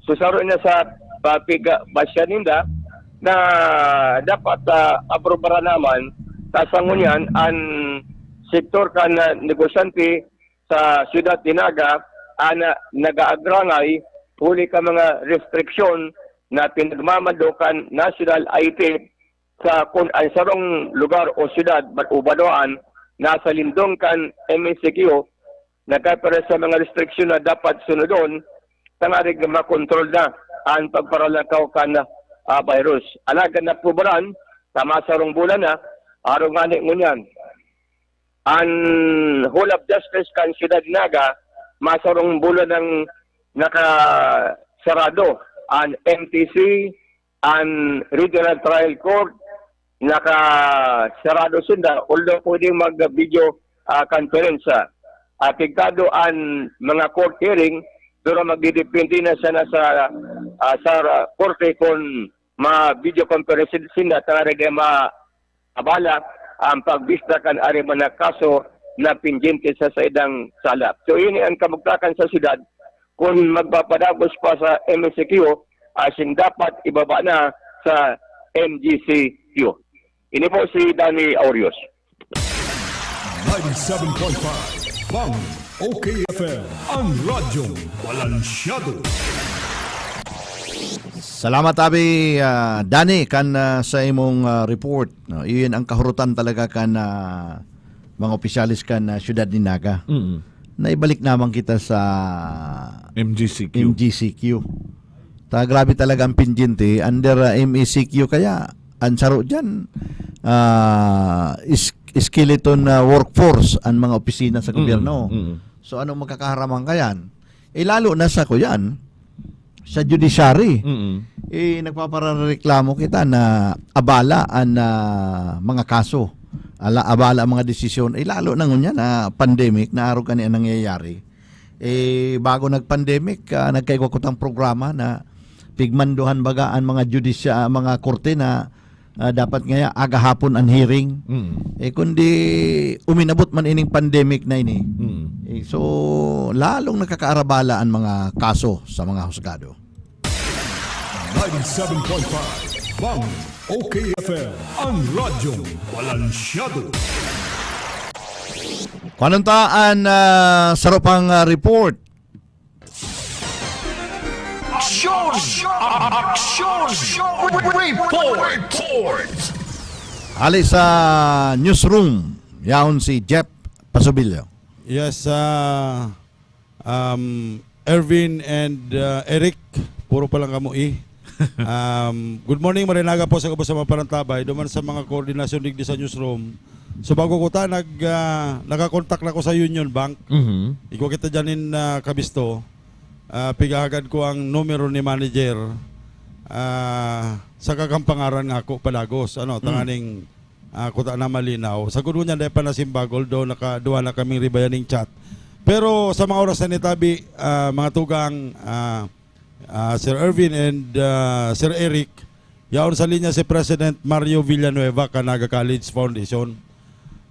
So, saro na sa papigbasihan ninda na dapat, ah, aprobaran naman, ta sa ngunyan, an sektor kan, ah, negosyante sa siyudad ni Naga, an, ah, nag-aagrangay huli kan mga restriksyon na pinagmamando kan National I T sa kun an sarong lugar o siyudad man o banwaan nasa lindong kan M A C Q, nagkapira sa mga restriksyon na dapat sunodon tanganing makontrol na an pagparalakaw kan, ah, virus. Alagad naaprubaran sa masarong bulan na, arog ngani ngunyan, an Hall of Justice kan Siyudad Naga, masarong bulan nang nakasarado. An M T C, an Regional Trial Court, nakasarado sinda, although pwedeng mag-video, ah, conference, ah. Apektado an mga court hearing, pero magdidepende na sana sa, ah, sa korte kung ma-video conference sinda, tanganing ma-, abala ang pagbista kan ari man na kaso na pendyente sa saindang sala. So, ini ang kamugtakan sa syudad. Kun magpapadagos pa sa M S C Q, asin dapat ibaba na sa M G C Q. Ini po si Danny Aurios. Ninety-seven point five Bang, O K F M, ang radyong balansyado. Salamat, Abi, ah, Danny, kan, ah, sa imong, ah, report. No, iyon ang kahurutan talaga kan, ah, mga opisyalis kan, ah, siyudad ni Naga. Mm. Naibalik naman kita sa M G C Q. M G C Q. Ta, grabe talaga ang pendyente under, ah, M E C Q. Kaya, ang saro dyan, ah, is-, skeleton na workforce ang mga opisina sa gobyerno. Mm. So, anong magkakaharaman kayan? Eh, lalo na sa kuyan, sa judiciary. Mm. Eh, nagpaparareklamo kita na abala ang, ah, mga kaso. Ala, abala ang mga desisyon. Eh, lalo na ngunyan na pandemic, na arog kani ang nangyayari. Eh, bago nag-pandemic, ah, nagkaigwa kutang programa na pigmanduhan baga ang mga judisya-, mga korte na, ah, dapat ngaya aga hapon ang hearing. Mm. Eh, kundi uminabot man ining pandemic na ini. Mm. Eh, so, lalong nakakaarabala ang mga kaso sa mga husgado. Ninety-seven point five Bang, O K F M, ang radyong balansyado. Kuanon ta an, ah, saro pang, ah, report. Aksyon! Aksyon! Report! Report! Hali sa newsroom, yaon si Jeff Pasubilyo. Yes, ah, um, Ervin and, ah, Eric, puro pa lang kamo, eh. Um, good morning, marinaga po sa gabos sa mga panantabay, duman sa mga koordinasyon digdi sa newsroom. So, bago ko ta, nag, ah, nakakontak na ko sa Union Bank. Mhm. Igwa kita dyan in, ah, kabisto. Ah, pigahagad ko ang numero ni manager. Ah, sa kakampangaran nga ako, padagos, ano, Mm. tanganing, ah, kuta na malinaw. Sa gudbo niya, dahil pa nasimbag, although naka, duwa na kaming ribayan ning chat. Pero sa mga oras na nitabi, ah, mga tugang, ah, ah, Sir Ervin and, ah, Sir Eric, yaon sa linya si President Mario Villanueva kan Naga College Foundation.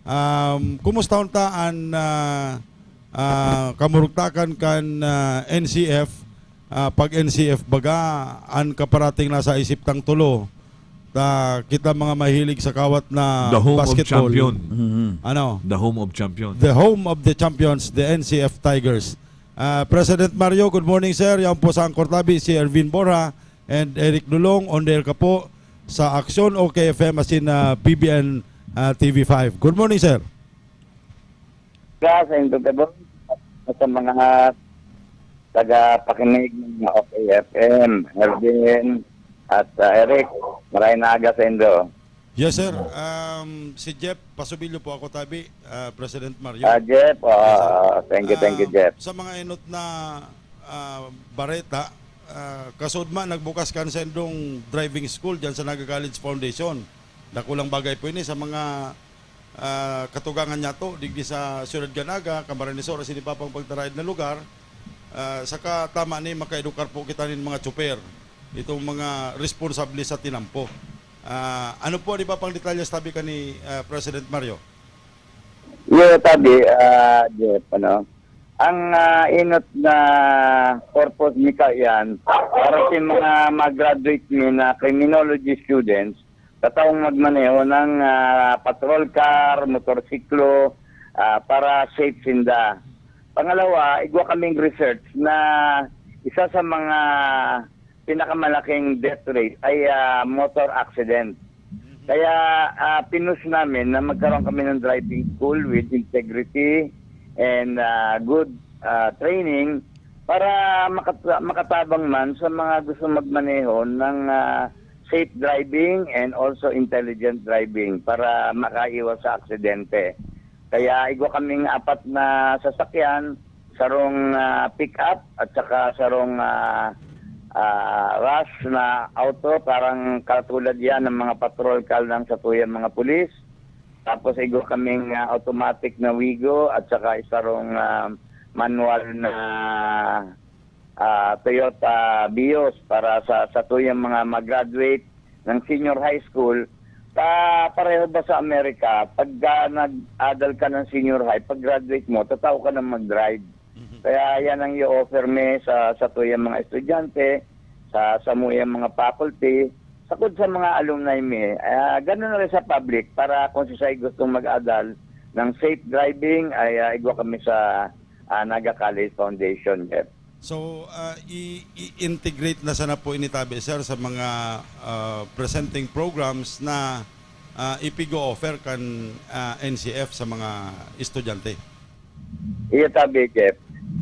Um, kumusta unta an, ah, ah, kamurugtakan kan, ah, N C F? Ah, pag N C F baga, an kaparating nasa isip tang tulo. Ta, kita mga mahilig sa kawat na The home of basketball. Champion. Mhm. Ano? The home of champion. The home of the champions, the N C F Tigers. Ah, President Mario, good morning, sir. Yan po sa Angkor Tabi, si Ervin Borja and Eric Dulong. On the air ka po sa Aksyon, O K F M, asin, ah, P B N, ah, T V five. Good morning, sir. Sa indo gabos, sa mga tagapakinig ng O K F M, Ervin at, ah, Eric, maray na aga sa indo. Yes, sir. Um, si Jeff Pasubilyo po ako, tabi, ah, President Mario. Ah, Jeff, Yes, sir. ah, thank you, thank you, Um, Jeff. Sa mga enot na, ah, bareta, ah, kasudma, nagbukas kan sendong driving school dyan sa Naga College Foundation. Dakulang bagay po ini sa mga, ah, katugangan niya to, digdi sa Siyudad kan Naga, Camarines Sur, asin iba pang pagtaraid na lugar. Ah, saka tama ni makaedukar po kita nin mga tsoper, itong mga responsable sa tinampo. Ah, ano po ang iba pang detalye, tabi, kan ni, ah, President Mario? Iyo, tabi, ah, Jeff, ano, ang, ah, enot na purpose ni kaiyan, para sa mga mag-graduate mi na criminology students, kataong magmaneho ng, ah, patrol car, motorsiklo, ah, para safe sinda. Pangalawa, igwa kaming research na isa sa mga pinakamalaking death rate ay, ah, motor accident. Kaya, ah, pinus namin na magkaroon kami ng driving school with integrity and, ah, good, ah, training para makat-, makatabang man sa mga gusto magmaneho ng, ah, safe driving and also intelligent driving para makaiwas sa aksidente. Kaya igwa kaming apat na sasakyan, sarong, ah, pick-up at saka sarong, ah, ah, rush na auto, parang katulad yan ng mga patrol car ng satuyang mga pulis. Tapos igwa kaming, ah, automatic na Wigo at saka isarong, ah, manual na, ah, Toyota Vios para sa satuyang mga mag-graduate ng senior high school. Ta, pareho ba sa Amerika, pagka nag-adal ka ng senior high, pag-graduate mo, tatao ka na mag-drive. Mhm. Kaya yan ang i-offer mi sa satuyang mga estudyante, sa samuyang mga faculty, sagkod sa mga alumni mi. Ah, ganun na rin sa public, para kung sisay gustong mag-adal ng safe driving, ay, ah, igwa kami sa, ah, Naga College Foundation, Jeff. So, ah, i-, i-integrate na sana po ini, tabi, sir, sa mga, ah, presenting programs na, ah, ipigo-offer kan, ah, N C F sa mga estudyante? Iyo, tabi, Jeff.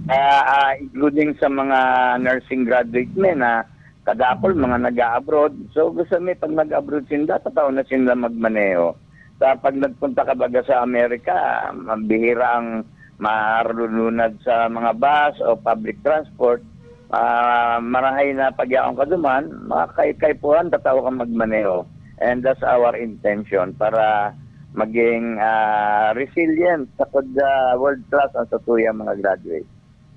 Ah, ah, including sa mga nursing graduate mi na kadakul, mga nag-a-abroad. So, gusto mi, pag nag-abroad sinda, tatao na sinda magmaneho. Sa pag nagpunta ka baga sa Amerika, mabihira ang marununad sa mga bus o public transport. Ah, marahay na pag yaon ka duman, makakay-, kaipuhan, tatao ka magmaneho. And that's our intention, para maging, ah, resilient, sagkod, ah, world class ang satuyang mga graduate.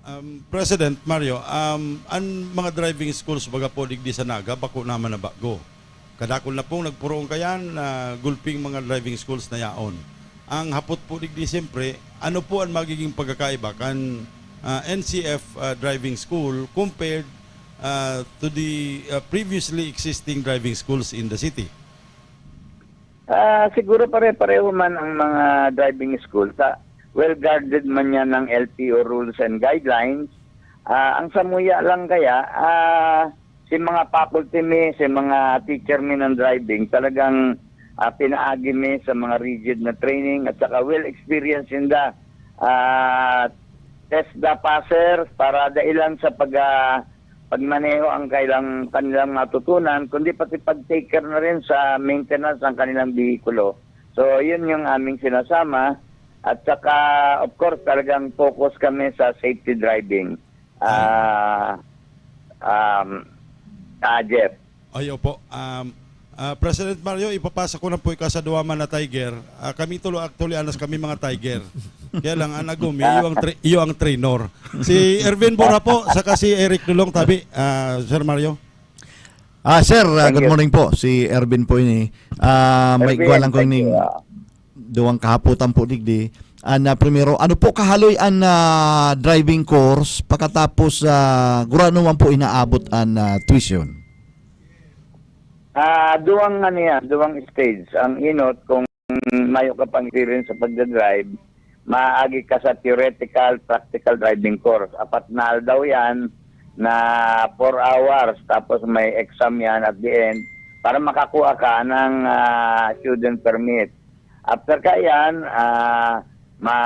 Um, President Mario, um, an mga driving schools baga po digdi sa Naga, bako naman na bago. Kadakul na pong nagpuroon kayan na gulping mga driving schools na yaon. Ang hapot po digdi, siyempre, ano po ang magiging pagkakaiba kan, ah, N C F, ah, driving school compared, ah, to the, ah, previously existing driving schools in the city? Ah, siguro pare-pareho man ang mga driving school ta well guarded man yan ng L T O rules and guidelines. Ah, ang samuya lang kaya, ah, si mga faculty mi, si mga teacher mi ng driving, talagang, ah, pinaagi mi sa mga rigid na training at saka well experienced in the, ah, test the passer para dailan sa pag, ah, pagmaneho ang kailang, kanilang matutunan, kundi pati pag-take care na rin sa maintenance ng kanilang behikulo. So, yun yung aming sinasama. At saka, of course, talagang focus kami sa safety driving. Ah, um, ah, Jeff. Ay, opo. Um, ah, President Mario, ipapasa ko na po ikaw sa duwa man na Tiger. Ah, kami tulo actually, anas kami mga Tiger. Kaya lang, ang agom, iyo ang, tra- iyo ang trainer. Si Erwin Bora po, saka si Eric Dulong Tabi, ah, Sir Mario. Ah, sir, ah, Thank good you. Morning po. Si Erwin po ini. Ah, may Erwin, igwa lang ko thank ining you, ah. duwang kahapon po digdi. An ah, primero, ano po kahaloy an ah, driving course pagkatapos ah, gurano man po inaabot an ah, tuition? Ah, duwang ano yan, duwang stage. Ang inot, kung mayo ka pang experience sa pagdadrive, maagi ka sa theoretical, practical driving course. Apat na aldaw yan na four hours, tapos may exam yan at the end para makakuha ka ng ah, student permit. After ka yan, ah, ma,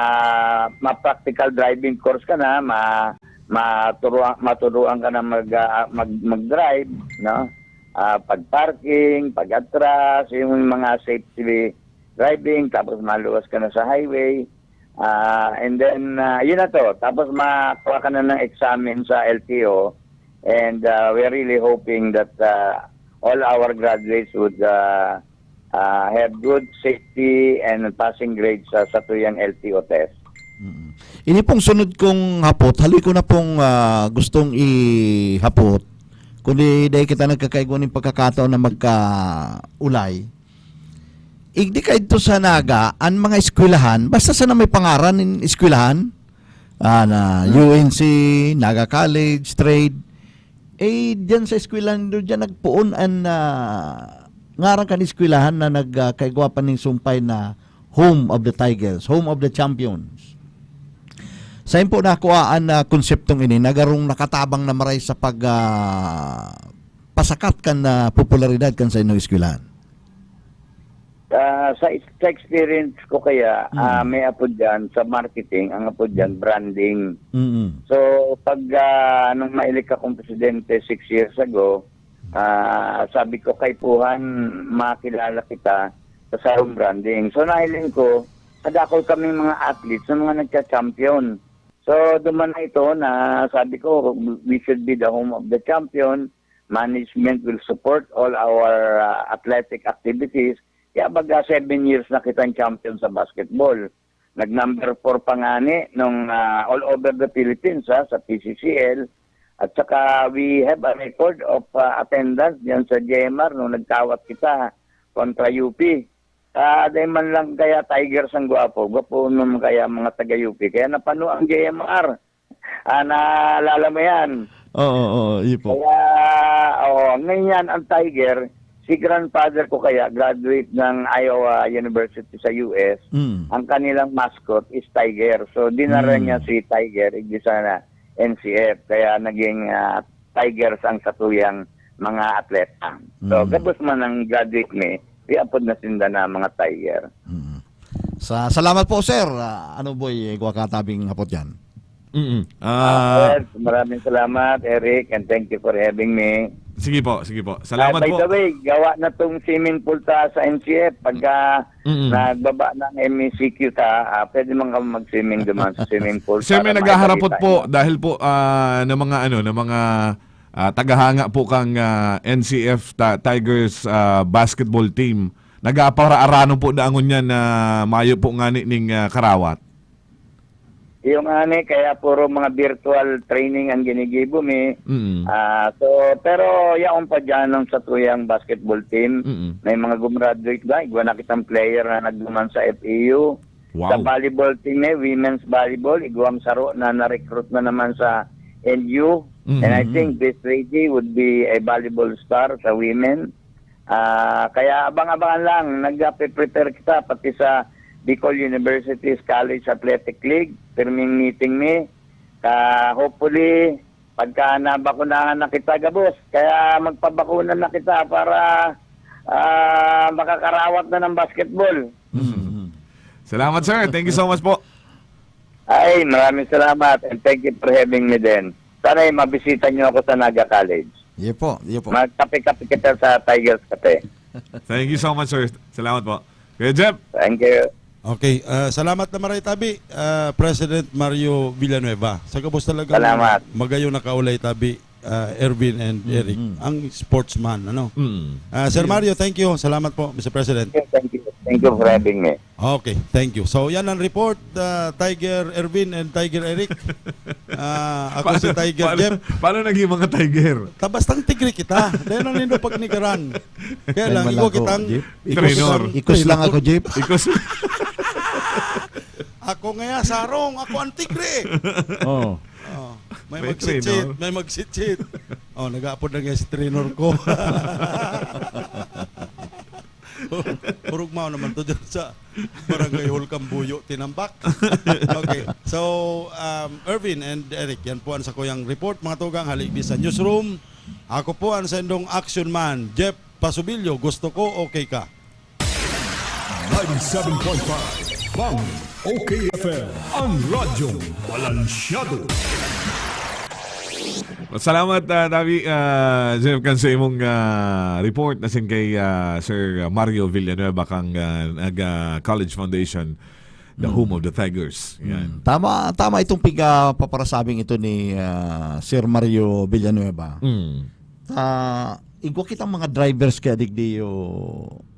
ma-practical driving course ka na, ma, maturuan, maturuan ka na mag, ah, mag, mag-drive, no? Ah, pag-parking, pag-atras, yung mga safety driving, tapos maluwas ka na sa highway. Ah, and then, ah, yun na to. Tapos makuha ka na ng examen sa L T O. And ah, we're really hoping that ah, all our graduates would ah, ah, have good safety and passing grades sa satuyang L T O test. Mm. Ini pong sunod kong hapot, haloy ko na pong ah, gustong ihapot. Kundi dahil kita nagkakaigwa ng pagkakataon na magkaulay. Igdi kaidto sa Naga, ang mga eskwelahan, basta sana may pangaran ng eskwelahan, ah, na U N C, Naga College, Trade, eh, diyan sa eskwelahan, doon diyan nagpoon ang ah, ngaran kan eskwelahan na nagkaigwa pa ning sumpay na Home of the Tigers, Home of the Champions. Sain po nakuha an ah, konseptong ini na garong nakatabang na maray sa pag ah, pasakat kan ah, popularidad kan sa inyong eskwelahan? Ah, sa, sa experience ko kaya, ah, may apod dyan sa marketing, ang apod dyan, branding. Mm. So, pag ah, nung mailik akong presidente six years ago, ah, sabi ko, "Kaipuhan, makilala kita sa sarong branding." So, nahiling ko, kadakol kaming mga athletes na mga nagcha-champion. So, duman na ito na sabi ko, "We should be the home of the champion. Management will support all our ah, athletic activities." Kaya baga seven years na kitang champion sa basketball. Nag-number four pa ngani nung ah, all over the Philippines ha, sa P C C L. At saka we have a record of ah, attendance diyan sa G M R nung nagkawat kita kontra U P. Ah, dahil man lang kaya Tigers ang gwapo. Gwapo naman kaya mga taga U P. Kaya napano ang G M R. Ah, naalala mo yan. Oo, oo, iyo po. Kaya, oh, ngayon yan, ang Tiger, si grandfather ko kaya, graduate ng Iowa University sa U S, Mm. ang kanilang mascot is Tiger. So, dinara Mm. niya si Tiger, igdi sana N C F. Kaya naging ah, Tigers ang satuyang mga atleta. So, Mm. gabos man ang graduate mi, iapod na sinda na mga Tiger. Mm. Sa, salamat po, sir. Ah, ano boy, eh, kuha katabing hapot yan? Mm. Ah, Ah, well, maraming salamat, Eric, and thank you for having me. Sige po, sige po. Salamat Ah, by po. the way, gawa na tong swimming pool ta sa N C F. Pagka Mm. nagbaba ng M E C Q ta, ah, pwede man kami mag-swimming duman sa swimming pool. Sir, may para naghaharapot maibalitaan po nyo. Dahil po ah, ng mga ano, ng mga ah, tagahanga po kang ah, N C F Ta- Tigers ah, basketball team. Nagaparaarano po daangon yan na mayo po ngani ning ah, karawat. Yung ani, kaya puro mga virtual training ang ginigibo mi. Mm. Ah, so, pero yaon pa dyan ang satuyang basketball team. Mm. May mga gumraduate na, igwa na kitang player na nagduman sa F E U. Wow. Sa volleyball team eh, women's volleyball, igwang saro na na-recruit na naman sa N U. And I Mhm. think this lady would be a volleyball star sa women. Ah, kaya abang-abangan lang, nagpe-prepare kita pati sa Bicol University's College Athletic League. Pirming meeting mi. Ka, hopefully, pagka nabakunahan na kita gabos, kaya magpabakuna na kita para, ah, makakarawat na ng basketball. Mm. Salamat, sir. Thank you so much po. Ay, maraming salamat and thank you for having me din. Sana'y mabisita niyo ako sa Naga College. Iyo po, iyo po. Magkape-kape kita sa Tigers Cafe. Thank you so much, sir. Salamat po. Kuya Jeff. Thank you. Okay, ah, salamat na maray tabi, ah, President Mario Villanueva. Sa gabos talaga, Salamat. Magayon na kaulay tabi, ah, Ervin and Eric, ang sportsman, ano. Mm. Ah, Sir Mario, thank you. Salamat po, Mister President. Thank you. Thank you for having me. Okay, thank you. So, yan ang report, ah, Tiger Ervin and Tiger Eric. Ah, ako si Tiger paano, Jeff. Paano naging mga Tiger? Tabastang tigre kita. Dahil ang nindo pagnigaran. Kaya lang, Ay, ikaw malako, kitang... Jeff. ikaw Trainor. kitang- Ikos lang ako, Jeff. Ikos. Ako ngaya sarong, ako ang tigre. Oh. Oh, may May magsitsit, trainor. May magsitsit. Oh, nag-aapod na nga si trainor ko. Hurugmaw naman to dyan sa Barangay Hall Cambuyo, Tinambak. Okay. So, um, Ervin and Eric, yan po ang sakuyang report, mga tugang, haligdi sa newsroom. Ako po ang sendong action man, Jeff Pasubilyo. Gusto ko, okay ka. ninety-seven point five Bang O K F M, ang radyong balansyado. Salamat, ah, Tabi, ah, Jeff, kan sa imong ah, report na sin kay ah, Sir Mario Villanueva kang ah, nag ah, College Foundation, the home of the Tigers. Yan. Tama, tama itong piga paparasabing ito ni ah, Sir Mario Villanueva. Mm. Ah, igwa kitang mga drivers kaya digdiyo,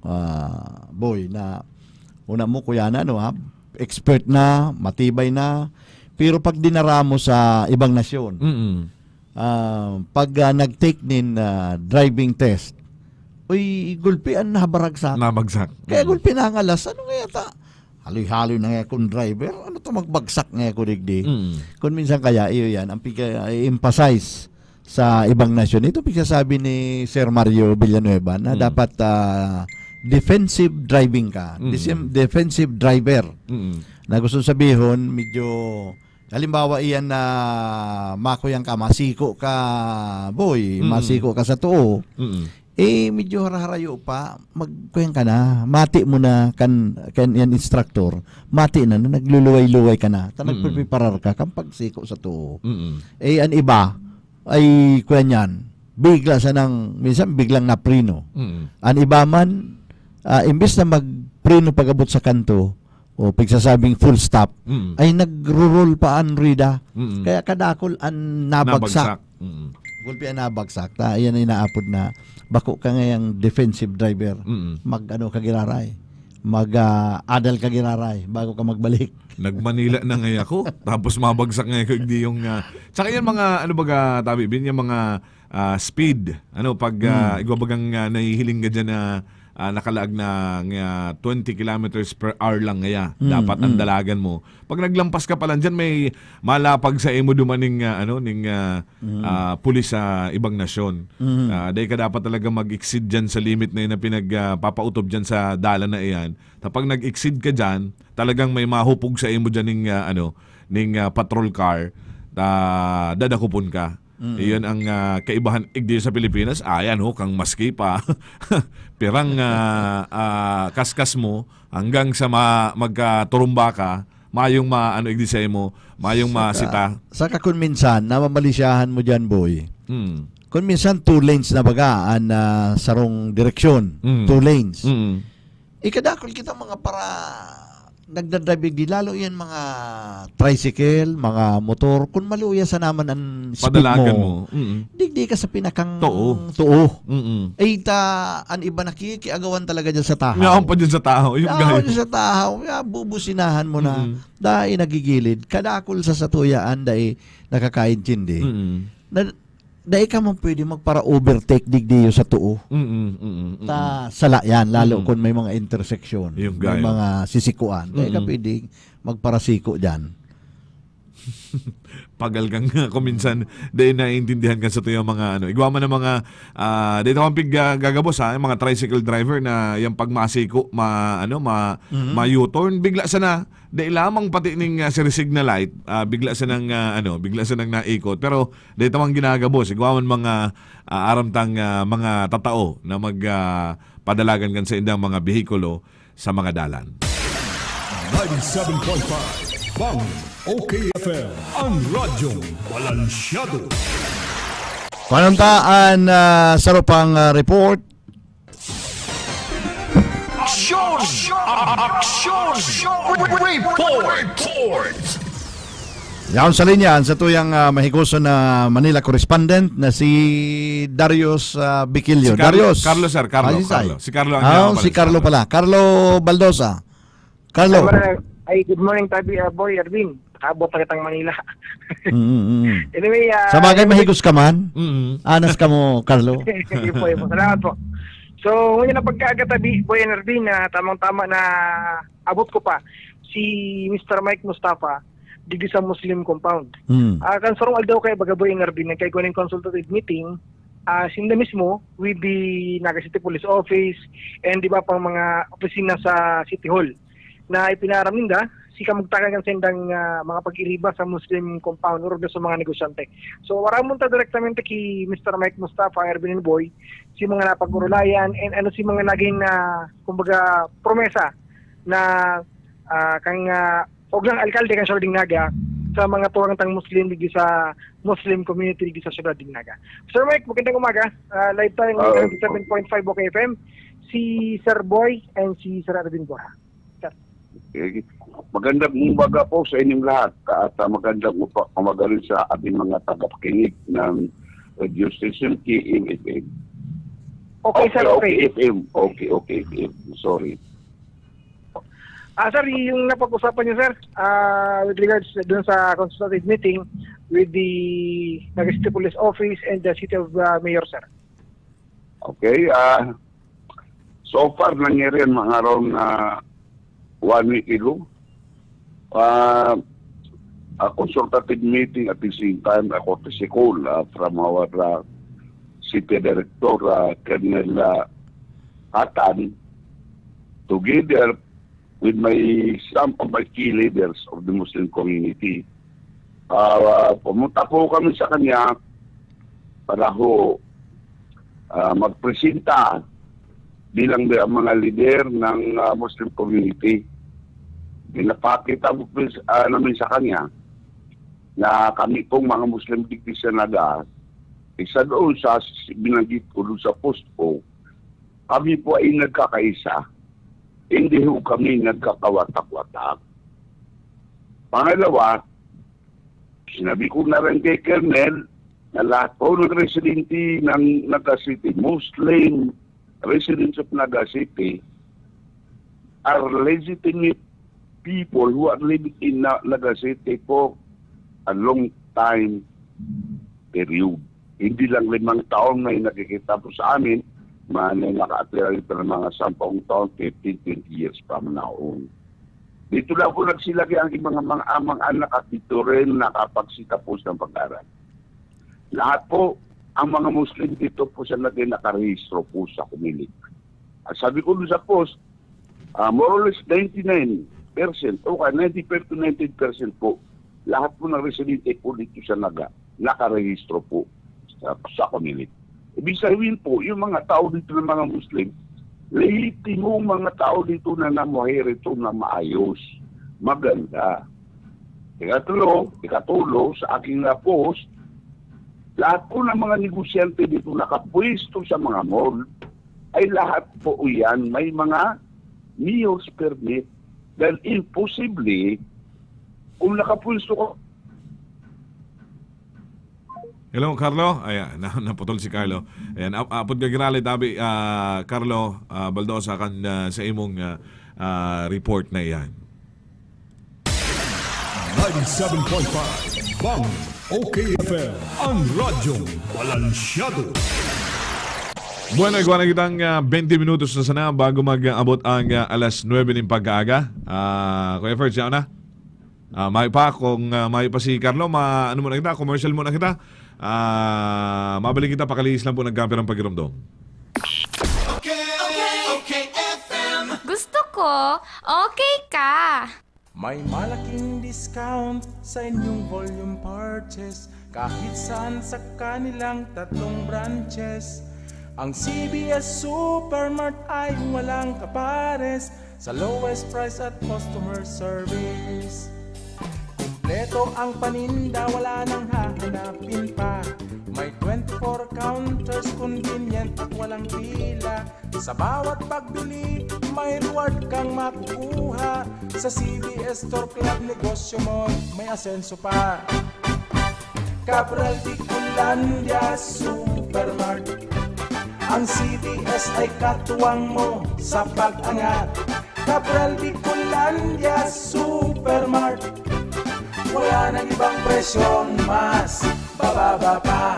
ah, boy, na una mo kuya na, no, ha? Expert na, matibay na, pero pag dinara mo sa ibang nasyon, Mm-mm. ah, pag ah, nag-take nin ah, driving test, uy, gulpi ang nabaragsak. Nabagsak. Kaya Mm. gulpi nangalas, ano nga yata? Haloy-haloy na nga akong driver. Ano to magbagsak nga ako digdi? Mm. Kung minsan kaya, iyo yan, ang pika-emphasize sa ibang nasyon. Ito pigsasabi ni Sir Mario Villanueva na Mm. dapat ah, defensive driving ka. Mm. Disem- Defensive driver. Mm. Na gusto sabihon, medyo, halimbawa iyan na makuyang ka, masiko ka, boy, Mm. masiko ka sa tuo. Mm. Eh, medyo haraharayo pa, magkuyan ka na, mati mo na kan, kan yan instructor, mati na, na nagluluway-luway ka na, ta Mm. nagpreparar ka, kan pagsiko sa tuo. Mm. Eh, ang iba, ay, kuyan yan, bigla sa nang, minsan biglang naprino. Mm. Ang iba man, ah, imbes na magprino pag-abot sa kanto, o pigsasabing full stop, Mm. ay nagro-roll pa ang rida. Mm. Kaya kadakol ang nabagsak. Mm. Gulpi ang nabagsak. Ta, yan ay naapod na bako ka ngayang defensive driver. Mm. Mag ano ka giraray. Mag ah, adal ka giraray bago ka magbalik. Nag-Manila na ngay ako. Tapos mabagsak ngay ako, hindi yung... ah, tsaka yan mga, ano baga, Tabi Bin, yung mga ah, speed. Ano, pag uh, igwa bagang ah, nahihiling ka dyan na ah, nakalaag na nga twenty kilometers per hour lang ngaya. Mm, Dapat ang mm. dalagan mo. Pag naglampas ka pa lang dyan, may malapag sa imo duman ning, ah, ano, ning ah, ah, pulis sa ibang nasyon. Mm. Ah, dahil ka dapat talaga mag-exceed dyan sa limit na yun na pinagpapautob dyan sa dalan na iyan. Tapag nag-exceed ka dyan, talagang may mahupog sa imo dyan ning, ah, ano, ning ah, patrol car, ah, dadakupon ka. Iyon ang ah, kaibahan igdi sa Pilipinas. Ayan ho, kang maski pa. Pirang ah, ah, kaskas mo hanggang sa ma- magkaturumba ka, mayong ma ano igdi sa imo, mayong masita. Saka kun minsan, namamalisyahan mo dyan, boy. Mm. Kun minsan, two lanes na baga, an ah, sarong direksyon. Mm. Two lanes. Mm. Ikadakol kita mga para nagdadrive di lalo yan mga tricycle, mga motor, kung maluya sa naman ang speed Padalagan mo, mo. Mm. digdi ka sa pinakang Tuo. tuo. Mm. Ay ta, ang iba nakikiagawan talaga dyan sa tahaw. Nga pa dyan sa tahaw. Yung Yaon gayo. Sa tahaw, ya, bubusinahan mo na. Mm. Dahil nagigilid. Kadakol sa satuyaan, dahil nakakaintindi. Mm. Na, dahil ka man pwede magpara-overtake digdiyo sa tuo. Mm, mm, mm, mm. Ta sala yan, lalo Mm. kung may mga intersection, Yung may gayo. mga sisikuan. Dahil ka Mm. pwede magparasiko dyan. pagal kang kuminsan, dai naiintindihan kan satuyang mga ano. Igwa man ang mga, ah, dai ta man pig-, ah, gagabos, ha, yung mga tricycle driver na yung pag masiko, ma-, ano, ma-, Mhm. ma-U-turn, bigla sana, dai lamang pati ning, ah, sirisig na light, ah, bigla sanang, ah, ano, bigla sanang naikot. Pero dai ta man ginagabos, igwa man mga, ah, aram tang, ah, mga tatao na mag, ah, padalagan kan saindang mga behikulo sa mga dalan. Ninety-seven point five Bang, O K F M, ang radyong balansyado. Panuntaan, ah, sa rupang, ah, report. Aksyon! Aksyon! Report! Yaon sa linya, ang satuyang, ah, mahikoson na Manila correspondent na si Darius, ah, Bikilyo. Si Carlo, Darius. Carlo, sir. Carlo, Ay, si Carlo. Sai. Si Carlo ang Ah, ginagawa si pala, si Carlo Carlo. pala. Carlo, Baldosa. Carlo. Ay, ay, good morning, tabi, ah, Boy Erwin. Nakaabot na kitang Manila. Mm, mm, mm. Anyway, ah, Sa bagay, anyway, mahigos ka man. Mm. Anas ka mo, Carlo. Yun po, yun po. Salamat po. So, ngunyan na pagkaaga, tabi, Boy Erwin, na tamang-tama na abot ko pa si Mister Mike Mustafa, digdi sa Muslim compound. Hmm. Ah, kan sarong aldaw kay baga, Boy Erwin, nagkaigwa ning consultative meeting, ah, sinda mismo with the Naga City Police Office and iba pang mga opisina sa City Hall na ipinaram ninda si kamugtakan kan sendang, ah, mga pag-iriba sa Muslim compound or sa mga negosyante. So, waramon ta direktamente ki Mister Mike Mustafa, Erwin and Boy, si mga napag-urulayan and ano si mga naging, ah, kumbaga, promesa na, ah, kang, ah, og lang alkalde kan Syudad ning Naga sa mga tugang tang Muslim digdi sa Muslim community digdi sa Syudad ning Naga. Sir Mike, magandang umaga. Ah, live tayo Ah, ngayon, seven point five O K F M. Si Sir Boy and si Sir Erwin Borja. Sir. Okay. Magandang umaga po sa inyong lahat. At, ah, magandang upa-, umaga rin sa ating mga tagapakinig ng radio station, K M F M. Okay, sir, okay. O K F M. Okay, O K F M. Sorry. Ah, sir, yung napag-usapan niyo, sir, ah, with regards dun sa consultative meeting with the Naga City Police Office and the City of, ah, Mayor, sir. Okay, ah, so far, nangyari yan mga around, ah, one week ago. Ah, a consultative meeting at the same time, a courtesy call, ah, from our, ah, city director, ah, Colonel, ah, Atan, together with my, some of my key leaders of the Muslim community. Ah, pumunta po kami sa kanya para ho, ah, magpresenta bilang bi-, ang mga lider ng, ah, Muslim community. Pinapakita po, ah, namin sa kanya na kami pong mga Muslim digdi sa Naga, isa doon sa s-, binanggit ko doon sa post ko, kami po ay nagkakaisa. Hindi ho kami nagkakawatak-watak. Pangalawa, sinabi ko na rin kay Colonel na lahat po ng residente ng Naga City, Muslim residents of Naga City, are legitimate people who are living in Na-, Naga City for a long time period. Hindi lang limang taon na yung nakikita po sa amin, may nakaatira rin pa ng mga sampung taon, fifteen, twenty years pa manaon. Dito lang po nagsilagi ang mga, mga amang anak at dito rin nakapagsitapos ng pag-aaral. Lahat po, ang mga Muslim dito po sa Naga nakarehistro po sa Comelec. At sabi ko doon sa post, ah, more or less ninety-nine percent o kaya ninety-five to ninety-eight percent po, lahat po ng residente po dito sa Naga, nakarehistro po sa, sa Comelec. Ibig sabihin po, yung mga tao dito ng mga Muslim, lehitimong mga tao dito na namuhay rito na maayos, maganda. Ikatlo, ikatulo, sa aking, ah, post, lahat po ng mga negosyante dito nakapwesto sa mga mall, ay lahat po yan may mga mayor's permit. Dahil imposible kung nakapwesto ka. Hello, Carlo. Ayan, na-, naputol si Carlo. Ayan, ap-, apod ka girali, tabi, ah, Carlo, ah, Baldosa, kan, ah, sa imong, ah, ah, report na iyan. Ninety-seven point five Bang, O K F M, ang radyong balansyado. Bueno, igwa na kitang, ah, twenty minutos na sana bago mag-abot ang, ah, alas nuebe ning pagkaaga. Ah, Kuya Ferds, yaon na? Ah, mayo pa, kung, ah, mayo pa si Carlo, ma-, ano muna kita, commercial muna kita. Ah, mabalik kita, pakalihis lang po, nagkapirang pagiromdom. Okay, okay, okay, F M. Gusto ko, okay ka. May malaking discount sa inyong volume purchase kahit saan sa kanilang tatlong branches. Ang C B S Supermart ay walang kapares sa lowest price at customer service. Kumpleto ang paninda, wala nang hahanapin pa. May twenty-four counters, convenient at walang pila. Sa bawat pagbili, may reward kang makukuha. Sa C B S Store Club, negosyo mo may asenso pa. Cabral Bicolandia Supermart. Ang C B S ay katuwang mo sa pag-angat. Cabral Bicolandia Supermart. Wala nang ibang presyong mas bababa pa.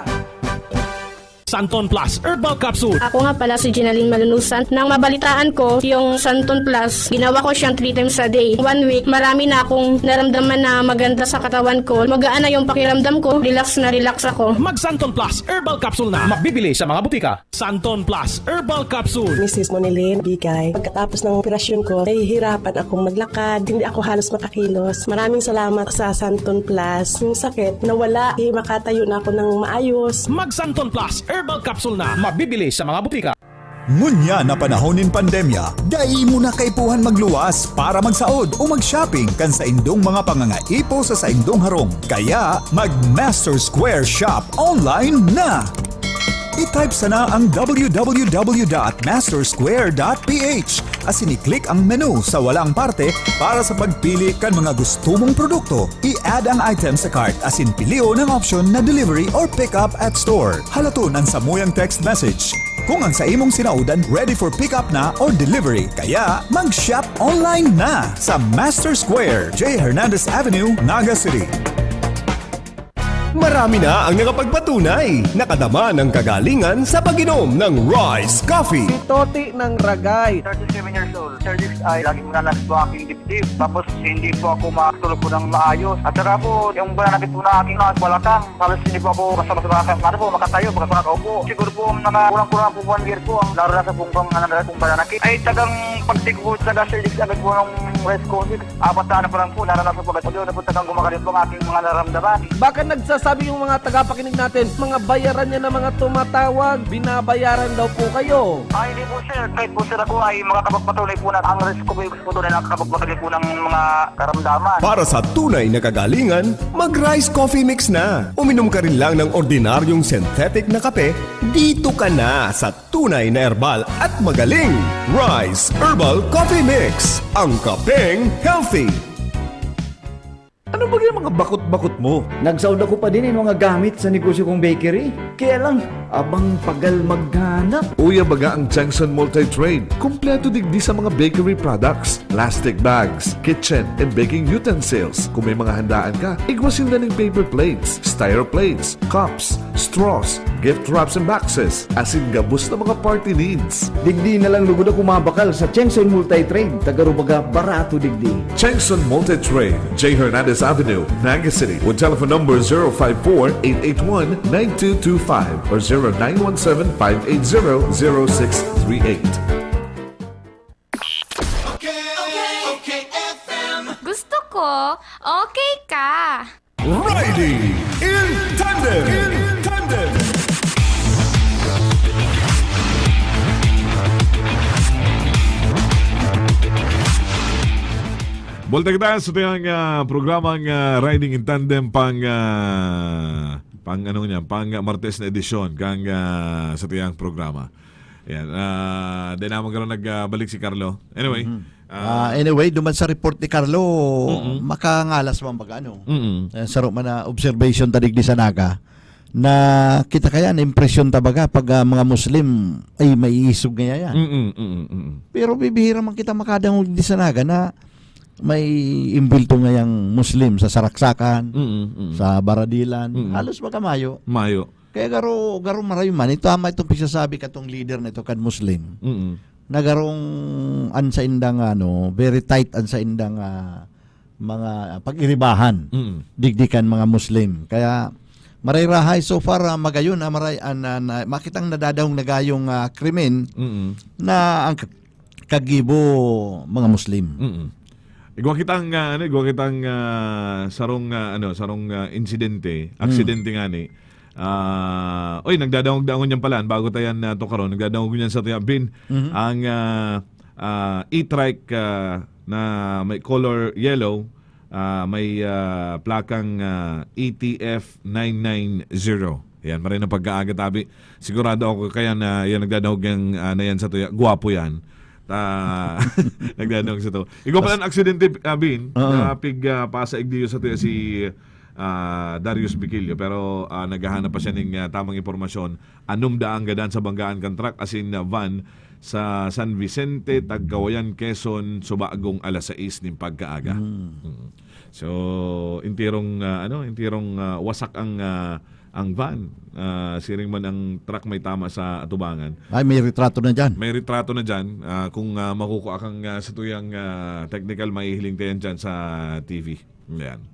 Santon Plus Herbal Capsule. Ako nga pala si Ginaline Malunusan. Nang mabalitaan ko yung Santon Plus, ginawa ko siyang three times a day. One week, marami na akong naramdaman na maganda sa katawan ko. Magaan na yung pakiramdam ko. Relax na relax ako. Mag Santon Plus Herbal Capsule na. Mabibili sa mga butika. Santon Plus Herbal Capsule. Misis Monilin Bigay. Pagkatapos ng operasyon ko, nahihirapan akong maglakad. Hindi ako halos makakilos. Maraming salamat sa Santon Plus. Yung sakit, nawala. Di makatayo na ako ng maayos. Mag Santon Plus Herbal Capsule na. Mabibili sa mga butika. Ngunyan na panahon nin pandemya, dai mo na kaipuhan magluwas para magsaod o mag-shopping kan saindong mga pangangaipo sa saindong harong. Kaya, mag Master Square Shop online na! I-type sana ang w w w dot master square dot p h asin i-click ang menu sa walang parte para sa pagpili kan mga gusto mong produkto. I-add ang item sa cart asin pilion ang option na delivery or pick up at store. Halaton an samuyang text message. Kung ang sa imong sinaodan ready for pick up na or delivery, kaya mag-shop online na sa Master Square, J Hernandez Avenue, Naga City. Marami na ang nakapagpatunay, nakadama ng kagalingan sa pag-inom ng Rice Coffee. Si Toti ng Ragay. Thirty-seven years old. Sir Dix, ay laging nananakit po aking dibdib. Tapos hindi po ako makatulog po ng maayos. At saka po, yung pananakit po na aking mga balakang, halos hindi po ako basta-basta makaka-, ano po, makatayo, basta makaupo. Siguro po, mga kulang-kulang po one year po ang naranasan pong pang-, ano, pong pananakit. Ay, tagang pagtigod, taga Sir Dix agad po ng Rice Coffee. Apat na ano pa lang po, naranasan ko agad. Yun na po, tagang gumagaling po ang aking mga naramdaman. Baka nagsasabi yung mga tagapakinig natin, mga bayaran niya na mga tumatawag, binabayaran daw po kayo. Ah, hindi po, sir. Kahit po, sir, ako ay makakapagpatunay po na ang Rice Coffee po doon ay nakakapagpatunay po ng mga karamdaman. Para sa tunay na kagalingan, mag Rice Coffee Mix na. Uminom ka rin lang ng ordinaryong synthetic na kape, dito ka na sa tunay na herbal at magaling. Rice Herbal Coffee Mix, ang kapeng healthy. Ano ba yung mga bakot-bakot mo? Nagsaod ako pa din yung mga gamit sa negosyo kong bakery. Kaya lang, abang pagal maghanap. Uya baga ang Changson Multi-Trade. Kompleto digdi sa mga bakery products, plastic bags, kitchen and baking utensils. Kung may mga handaan ka, igwa sinda ning paper plates, styro plates, cups, straws, gift wraps and boxes, asin gabos na mga party needs. Digdi na lang lugod ako mabakal sa Chengson Multi-Trade. Taga Rubaga, barato digdi. Chengson Multi-Trade, J Hernandez Avenue, Naga City, with telephone number zero five four, eight eight one, nine two two five or zero nine one seven, five eight zero, zero six three eight. Okay, okay, okay, F M. Gusto ko, okay ka. Riding in Tandem. In Tandem. Buelta kita sa tayang, ah, programang, ah, Riding in Tandem pang, ah, pang ano niya, pang, ah, Martes na edisyon kang, ah, sa tayang programa. Yan. Ah, di naman gano'n nagbalik si Carlo. Anyway, Mhm. ah, Ah, anyway, duman sa report ni Carlo, Mm-mm. makangalas man baga, ano? Mm-mm. Eh, saro man na observation ta digdi sa Naga, na kita kaya na impresyon ta baga pag, ah, mga Muslim ay maiisog ngaya yan. Mm-mm, mm-mm, mm-mm. Pero bibihira man kita makadangog di sa Naga na may imbulto ngayang Muslim sa saraksakan, Mm-mm, mm-mm. sa baradilan. Mm-mm. Halos baga mayo. Mayo. Kaya garo, garo marayo man. Ito, ama, itong pagsasabi katong leader na ito kan Muslim. Mm-mm. Na garong an saindang, ano, very tight an saindang, ah, mga pag-iribahan, Mm. digdi kan mga Muslim. Kaya maray rahay so far, ah, magayon, ah, maray, ah, na, na, makitang nadadahong nagayong, ah, krimen Mm. na ang k-, kagibo mga Muslim. Mm. Igwa kitang, ah, ano, igwa kitang, ah, sarong, ah, ano, sarong, ah, insidente, Mm. aksidente ngani. Ah, oy, nagdadangog-dangog niyan pala, bago tayo yan, ah, tukaron, nagdadangog niyan sa tuya, Bin. Mhm. Ang, ah, ah, e-trike, ah, na may color yellow, ah, may, ah, plakang, ah, E T F nine nine zero. Yan, maray na pagkaaga, tabi. Sigurado ako kaya na yan nagdadangog yan, ah, na yan sa tuya. Gwapo yan. Ta-, nagdadangog sa to. Igwa pala Pas- ang aksidente, ah, Bin, Oo. na pig, ah, pasaig diyo sa tuya si, ah, Darius Biquilio. Pero, ah, naghahanap pa siya ning, ah, tamang impormasyon. Anom daang gadan sa banggaan kan truck asin, ah, van sa San Vicente, Tagkawayan, Quezon, subagong alas sais nin pagkaaga. Mm. Mm. So, intirong, ah, ano, intirong, ah, wasak ang, ah, ang van. Ah, siring man ang truck may tama sa atubangan. Ay, may retrato na dyan. May retrato na dyan. Ah, kung, ah, makukuha kang, ah, sa tuyang, ah, technical, mahihiling tayo dyan sa T V. Yan.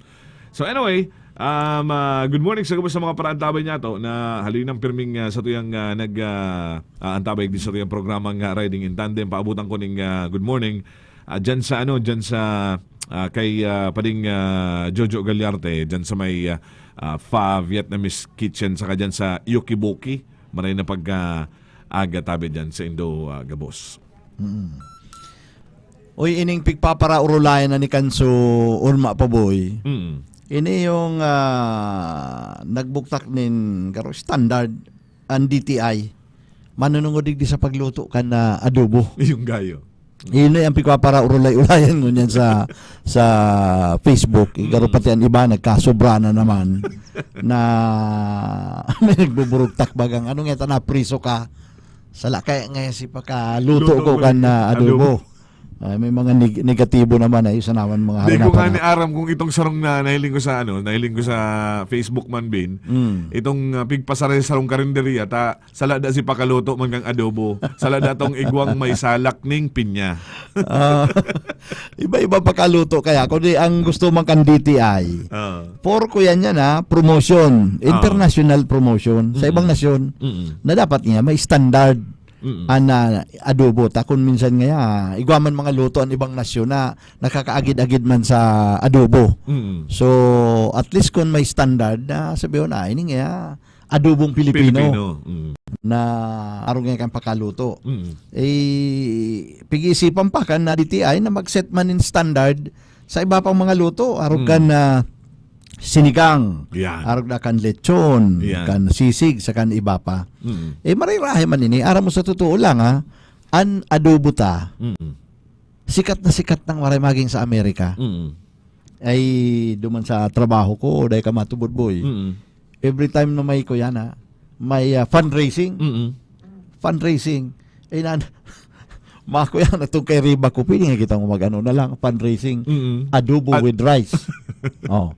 So anyway, um, ah, good morning sa gabos sa mga paraantabay niya to na haloy nang pirming, ah, sa tuyang, ah, nag, ah, ah, antabay di sa tuyang programang, ah, Riding in Tandem. Paabutan ko ning, ah, good morning. Ah, dyan sa, ano, dyan sa, ah, kay, ah, Pading, ah, Jojo Gagliarte, dyan sa may, ah, ah, Fa Vietnamese Kitchen, saka dyan sa Yukibuki. Maray na pag, ah, aga tabi dyan sa Indo, ah, gabos. Mm. Uy, ining pigpaparaurulayan na ni Kanso Orma pa, boy. Mm. Ini yung, ah, nagbuktak nin garo standard ang D T I. Manunungod digdi sa pagluto kan, ah, adobo. Yung gayo. Ini ang pigpaparaurulay-ulayan ngunyan sa, sa Facebook. Igaro Mm. pati ang iba, nagkasobra na naman na may nagbuburugtak bagang, "Ano nga, ta na priso ka?" Sala kaya nga si pakaluto Luto ko ko kan, eh. ah, adobo. Adobo. Ay, may mga neg-, negatibo naman, ay, isa naman mga Di ko nga harinapana. ni aram kung itong sarong na nahiling ko sa, ano, nahiling ko sa Facebook man, Bin. Mm. Itong, ah, pigpasara sa sarong karinderya, ta, sala da si pakaluto man kang adobo. Sala da tong igwang may salak ning pinya. Ah, iba-iba pakaluto kaya. Kundi ang gusto man kan D T I, Ah. for ko yan yan, ha, promotion, Ah. international promotion sa Mm. ibang nasyon Mm. na dapat niya may standard Mm. an, ah, adobo. Ta kun minsan nga, ah, igwa man mga luto an ibang nasyon na nakakaagid-agid man sa adobo. Mm. So, at least kun may standard na sabi na, "Ini nga, adobong Pilipino." Pilipino. Mm. Na arog nga kan pakaluto. Mm. Eh, pag-iisipan pa kan na D T I na mag-set man nin standard sa iba pang mga luto. Arog Mm. kan, ah, sinigang, Yan. arog na kan lechon, Yan. kan sisig, sa kan iba pa. Mm. Eh, marirahe man ini. Aram mo, sa totoo lang, ha, an adobo ta, Mm. sikat na sikat nang maray maging sa Amerika. Mm. Ay, duman sa trabaho ko, dahil ka matubod, boy. Mm. Every time na may kuya na, may, ah, fundraising. Mm. Fundraising. Eh, nan-, makuya na itong kay Riba ko, pwede nga kita mo mag-ano na lang, fundraising. Mm. Adobo Ad- with rice. Oh.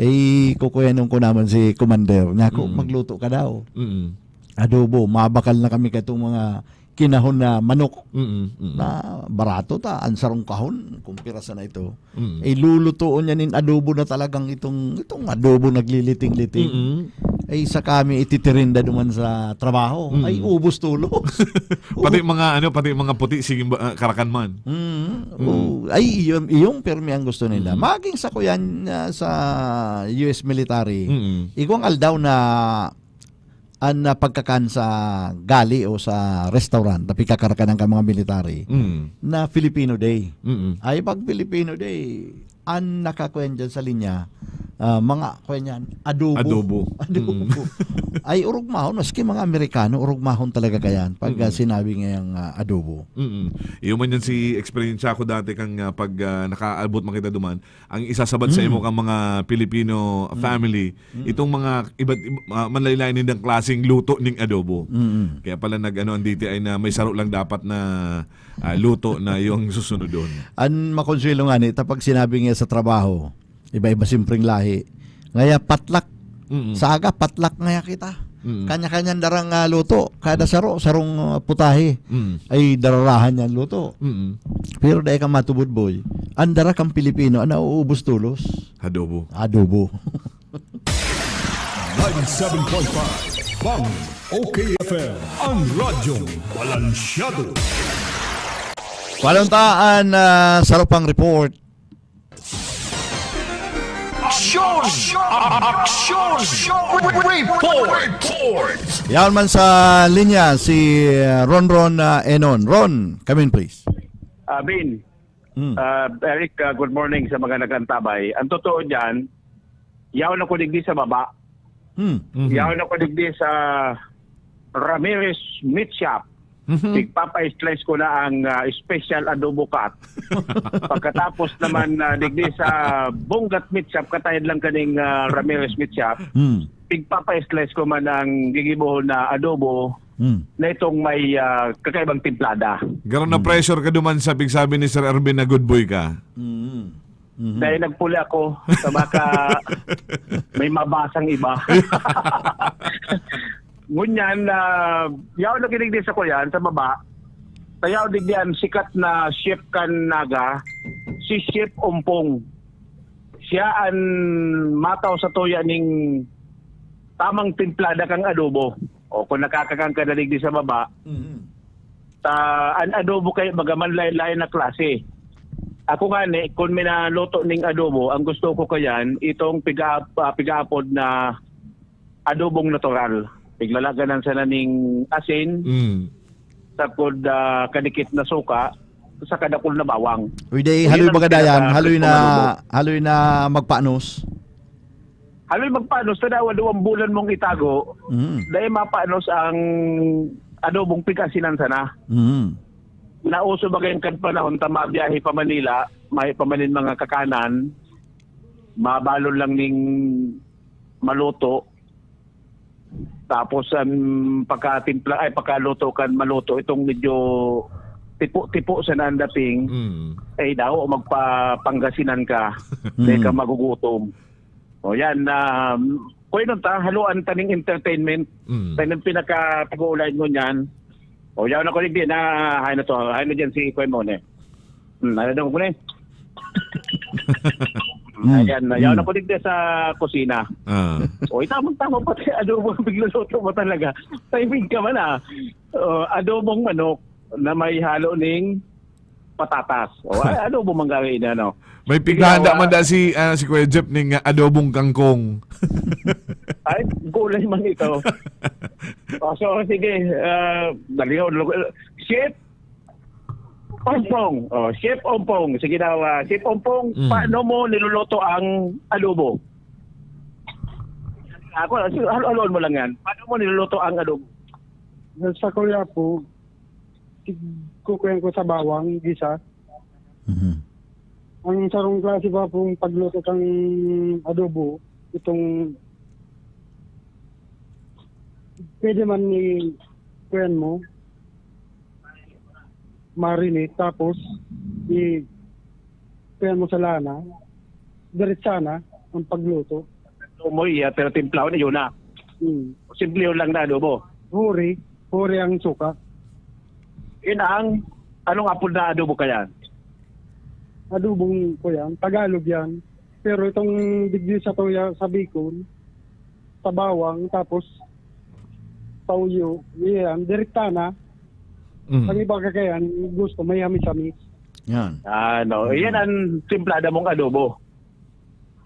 Eh, kukuyanon ko naman si Commander. Niya ako, Mm. "Magluto ka daw." Mm. Adobo, mabakal na kami katong mga kinahon na manok Mm, mm. na barato ta, ang sarong kahon, kung pirasa na ito. Mm. Eh, lulutuon niya nin adobo na talagang itong, itong adobo nagliliting-liting. Mm. Eh, sa kami ititirinda duman sa trabaho, Mm. ay, ubos tulos. Pati mga, ano, pati mga puti, sige ba, ah, karakan man. Mm. Mm. Oh, ay, iyon, iyon, permi ang gusto nila. Mm. Maging sa kuyan, ah, sa U S military, Mm. igwang aldaw na an, ah, pagkakan sa gali o sa restaurant na pigkakarakanan kan mga military Mm. na Filipino Day. Mm. Ay, pag Filipino Day, an nakakuyan dyan sa linya, ah, mga kuyan yan, adobo. Adobo. Adobo. Mm. Ay, urugmahon. Maski mga Amerikano, urugmahon talaga kayan pag, ah, Mm. sinabi ngayang, ah, adobo. Mm. Iyo man yan si eksperyensya ko dati kang, ah, pag, ah, nakaabot man kita duman. Ang isasabad sa Mm. imo kang mga Filipino Mm. family, Mm. itong mga iba't ib-, ah, manlaylay nindang klaseng luto ning adobo. Mm. Kaya pala nag-ano ang D T I na may saro lang dapat na, ah, luto na yung susunodon. An makonsuelo nga ni, ta pag sinabi nga sa trabaho, iba-iba simpreng lahi. Ngaya patlak. Mm. Sa aga, patlak ngaya kita. Mm. Kanya-kanyang darang, ah, luto. Kada saro, sarong, ah, putahe. Mm. Ay, dararahan niyang luto. Mm. Pero dai ka matubod, boy. Ang dara kan Pilipino, ang nauubos tolos. Adobo. Adobo. Ninety-seven point five Bang, O K F M, ang radyong balansyado. Paluntaan, ah, saro pang report. Aksyon! Aksyon! Report! Report! Yaon man sa linya si, uh, Ron Ron, uh, Enon. Ron, come in, please. Ah, Bin, Mm. ah, Eric, ah, good morning sa mga nag-antabay. Ang totoo dyan, yaon ako digdi sa baba. Mm. Mhm. Yaon ako digdi sa Ramirez Meat Shop. Mhm. Pigpapa-slice ko na ang, ah, special adobo cut. Pagkatapos naman, ah, digdi sa Bonggat Meat Shop, katayad lang kaning, ah, Ramirez Meat Shop, Mm. pigpapa-slice ko man ang gigibohon na adobo Mm. na itong may, ah, kakaibang timplada. Garo na Mm. pressure ka duman sa pigsabi ni Sir Erwin na good boy ka. Mm. Mhm. Dahil nagpuli ako sa baka may mabasang iba. Ngunyan, ah, yaon na gidigdi sa kuyan, sa baba. Tayaw digdi an sikat na chef kan Naga, si Chef Ompong. Siya an mataw sa tuya ning tamang timplada kang adobo. O kung nakakakan ka na digdi sa baba, Mhm. ta, an adobo kay baga man lain-lain na klase. Ako ngani, kun minaluto ning adobo, ang gusto ko kayan, itong piga-, ah, pigaapod na adobong natural. Piglalagan sana ning asin, Mm. sagkod, ah, kadikit na suka, saka dakul na bawang. Uy, day, Yun haloy ang baga dayan, pinaka-, haloy na, gusto kong adobo. Haloy na magpanos. Haloy magpanos, tadawa duwang bulan mong itago, Mm. dai mapanos ang adobong pigasinan sana. Mm. Nauso baga yung kan panahon ta mabiyahe pa Manila, may pamanin mga kakanan, mabalon lang ning maluto. Tapos ang pagkatimpla, ay, pagkaluto kan maluto, itong medyo tipo-tipo sana ang dating, Mm. eh, daw, magpapangasinan ka, Mm. di ka magugutom. O yan, um, kung yun ta, haluan ta ning entertainment. Mm. Tayo ng pinakatag-uulayan mo niyan. O yan ako, hindi na, hay na to, hay na dyan si Kuya Mone. Hmm, ano daw ko na eh? Hmm, Ayan, na yan hmm. ako digdi sa kusina. Ah. O, tamang-tama pati adobo ang pigluluto mo talaga. Timing ka man, ah. O, adobong manok na may halo ning patatas. O, ay, adobo man gawin, ano. May Sige, pighanda ah, man da si, ah, si Kuya Jeff ning, ah, adobong kangkong. Ay, gulay man ito. O, so, sige, ah, dali, oh, lo-, Chef Ompong. O, Chef Ompong. Sige daw, ah, Chef Ompong, Mm. paano mo niluluto ang adobo? Ako, halo-, haloon mo lang yan. Paano mo niluluto ang adobo? Sa kuya po, tig-, kukuyan ko sa bawang, gisa. Mhm. Ang sarong klase pa pong pagluto kang adobo, itong pwede man ni kuyan mo, marinate, tapos i-, kuyan mo sa lana, diretsa na ang pagluto. Umoy, iya, pero timplahon, yun na. Hmm. Simple yun lang na adobo. Huri, huri ang suka. Yun ang, anong apod na adobo kaya? Adobong ko yan, Tagalog yan. Pero itong digdi sa tuya, sa Bicol, sa bawang, tapos pauyo, yan, direkta na. Mm. Ang iba kakayan, gusto, may hamis-hamis. Yan. Ah, no. Mm. Yan ang timplada mong adobo.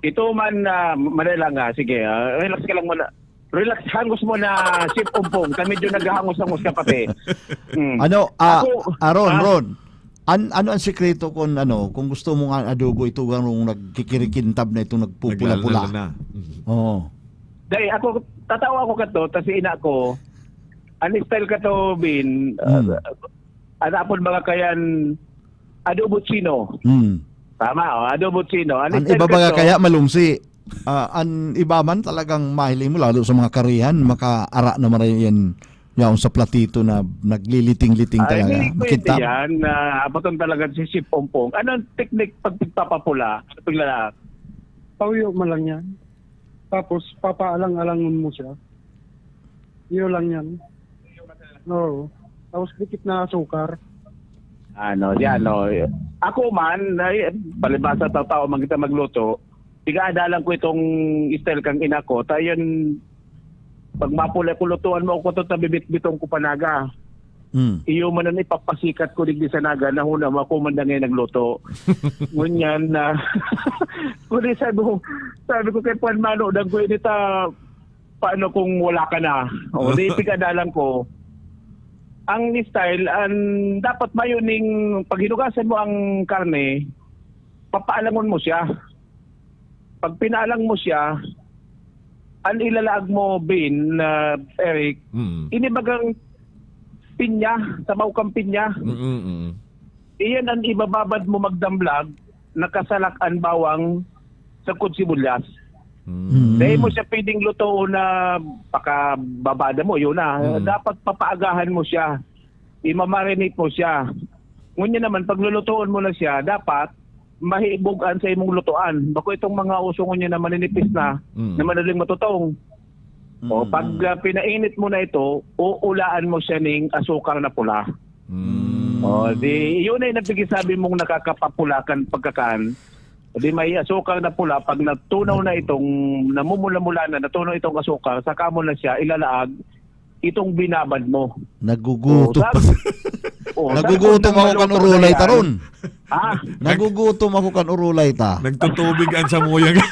Ito man, ah, madali lang, ah. Sige, ah, relax ka lang muna. Relax, hangos mo na, Chef Ompong. Kami medyo naghahangos-hangos ka pati. Mm. Ano, ah, Ako, ah, Ron, ah. Ron, an-, ano ang sikreto kung, ano, kung gusto mong an-, adobo, ito ang nagkikirikintab na itong nagpupula-pula? Naglalala na. Mm. Oo. Dai, ako, tatawa ako kato, tas si ina ko, ang style kato, Bin, Hmm. ah, ano apod mga kayan, adobo chino. Hmm. Tama, oh, adobo chino. Ang An style iba baga kato, kaya malungsi. Ah, an iba man talagang mahiling mo, lalo sa mga karihan, makaara na maray yan, yaon sa platito na nagliliting-liting Ay, talaga. Hindi pwede Makintab. Yan. Ah, abaton talaga si Chef Ompong. Anong teknik pag pagpapapula? Ano paglalak? Pauyo mo lang yan. Tapos, papaalang-alangon mo siya. Iyo lang yan. Oo. Tapos dikit na asukar. Ano, di ano. Ako man, ay, palibasa tao-tao man kita magluto, pigaadalan ko itong style kang ina ko. Ta yun, pag mapuli ko, lutuan mo ako, to, ta bibitbiton ko panaga. Hmm. Iyo man ang ipapasikat ko digdi sa naga, nahuna mo, ako man na ngayon nagluto. Ngunyan na, kundi sabi ko, sabi ko kay Juan Mano, dagko ini ta, paano kung wala ka na? O, di, pigadalan ko. Ang style, ang dapat mayo ning paghinugasan mo ang karne, papaalangon mo siya. Pag pinaalang mo siya, ang ilalaag mo, Bin, na Eric, Mm. ini bagang pinya, sabaw kang pinya. Mm, mm. Iyan ang ibababad mo magdamlag, nakasalak ang bawang sa kutsibulya. Mm. Dahil mo siya pwedeng lutoon na pakababada mo, yun na. Mm. Dapat papaagahan mo siya. Imamarinate mo siya. Ngunyan naman, pag lulutoon mo na siya, dapat mahibog an sa imong lutoan. Bako itong mga uso ngunyan na maninipis na, Mm. na madaling matutong. O, Mm, pag, mm. ah, pinainit mo na ito, uulaan mo siya ning asukar na pula. Mm. O, di, yun ay nagsigisabi mong nakakapapula kan pagkakan. O di may asukar na pula, pag natunaw na itong, namumula-mula na, natunaw itong asukar, saka mo na siya ilalaag itong binabad mo. Nagugutom O, pa. sab-, o, sab-, Nagugutom kung ako kan nagluto na urulay yan, taron. Ha? Nagugutom ako kan urulay ta. Nagtutubig ang samuyang.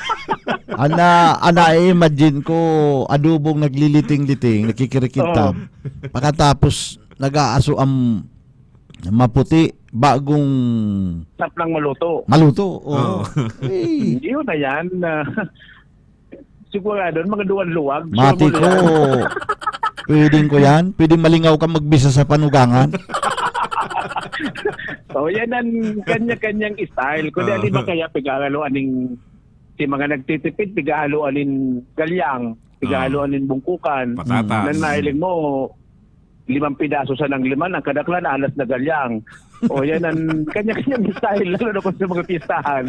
Ana, ana, i-imagine ko, adobong nagliliting-liting, nakikirikit Oo. ta. Pagkatapos, nag-aaso ang maputi, bagong Tap lang maluto. maluto. Oo. Oo. Eh. Yun na yan. Ah, sigurado, mga duwan luwag. Mati Sure mo ko, yan. Pwedeng ko yan? Pwedeng malingaw ka magbisa sa panugangan? So, yan ang kanya-kanyang style. Kundi Ah. ali ba kaya pigahalo aning, si mga nagtitipid, pigahalo anin galyang, pigahalo Ah. anin bungkukan. Patatas. Nan mahiling mo, limang pidaso sa nang liman, ang kadaklan, alas na galyang. O, yan ang kanya-kanyang style, lalo na kung sa mga pistahan.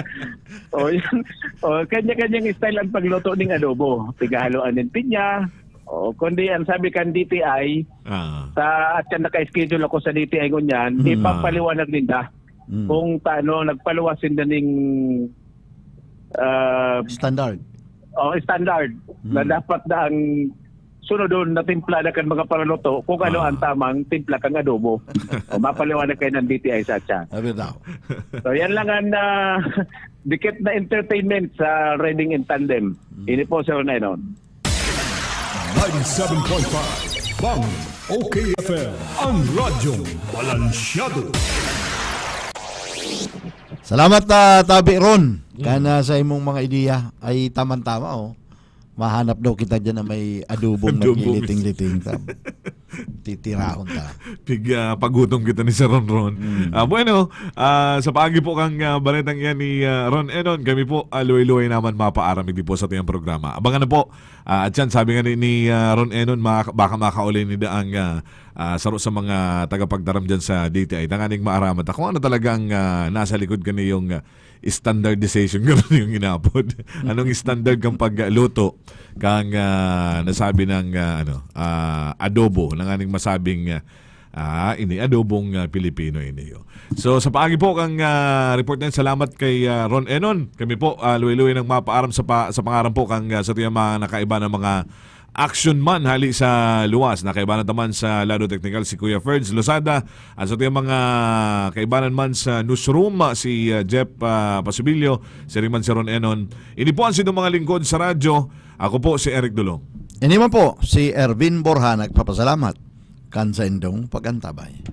O, yan. O, kanya-kanyang style ang pagluto ning adobo. Pigahalo anin pinya. O, kundi ang sabi kan D T I, Ah. sa, at yan naka-schedule ako sa D T I ngunyan, Mm. ipapaliwanag ninda Mm. kung paano nagpaluwas sinda ning, ah, Standard. o, standard na Mm. dapat na ang sunodon na timpla na kan mga paraluto kung ano Ah. ang tamang timpla kang adobo. O, mapaliwanag kayo ng D T I sa chat. Sabi daw. So, yan lang ang, ah, dikit na entertainment sa Riding in Tandem. Mm. Ini po, Sir Nenon. Ninety-seven point five Bang, O K F M, ang radyong balansyado. Salamat, ah, Tabi Ron. Mm. Kana sa imong mga ideya ay tamang-tama, oh. Mahanap daw kita dyan na may adobong Adobong. nagliliting-liting. Tam-, titirahon ta. Pig, ah, pagutom kita ni Sir Ron Ron. Mm. Ah, bueno, ah, sa paagi po kang, ah, baretang iyan ni, ah, Ron Enon, kami po, ah, luway-luway naman mapaaram hindi po sa atong programa. Abangan na po. Ah, at yan, sabi nga ni, ni, ah, Ron Enon, maka-, baka makauli ni daang, ah, ah, saro sa mga tagapagtaram dyan sa D T I. Tanganing maaraman ta kung ano talagang, ah, nasa likod kaniyong, ah, standardization, ganun yung inapod. Anong standard kang pagluto? Kang, ah, nasabi ng, ah, ano, ah, adobo, nanganing masabing, ah, ah, ini adobong, ah, Pilipino ini, oh. So, sa paagi po kang, ah, report na yun, salamat kay, ah, Ron Enon. Kami po, ah, luwi-luwi nang mapaaram sa pa-, sa pangaran po kang, ah, sa tuyang mga nakaiba ng mga action man hali sa luwas. Nakaibanan taman sa lado teknikal si Kuya Ferds Lozada. At sa tuyang mga kaibanan man sa newsroom, ah, si, ah, Jeff, ah, Pasibilio, si Riman, si Ron Enon. Ini po ang sindong mga lingkod sa radyo. Ako po si Eric Dulong. Ini man po si Ervin Borja, nagpapasalamat kan saindong pag-antabay.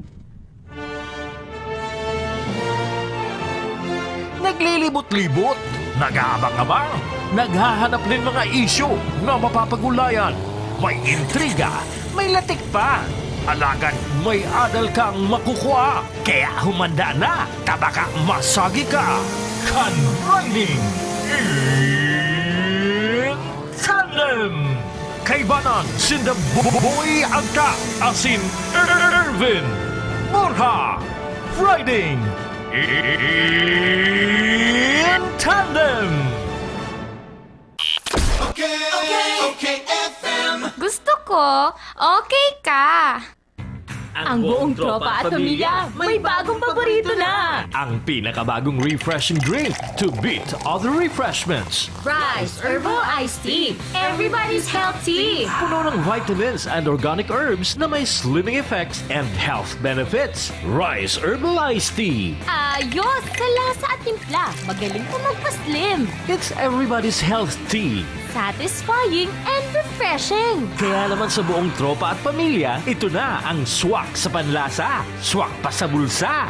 Naglilibot-libot, nag-aabang-abang, naghahanap nin mga isyu na mapapag-ulayan. May intriga, may latik pa. Alagad may adal kang makukuha. Kaya humanda na, ta baka masagi ka. Kan Riding in Tandem. Kaibanan sinda Boy Agta asin Ervin Borja. Riding in Tandem. Okay, okay, okay, F M. Gusto ko, okay ka. Ang buong tropa at pamilya may bagong paborito na. Ang pinakabagong refreshing drink to beat other refreshments. Rice Herbal Iced Tea. Everybody's healthy. Puno ng vitamins and organic herbs na may slimming effects and health benefits. Rice Herbal Iced Tea. Ayos sa lasa at timpla. Magaling pa magpa-slim. It's everybody's health tea. Satisfying and refreshing. Kaya naman sa buong tropa at pamilya, ito na ang swak sa panlasa, swak pa sa bulsa.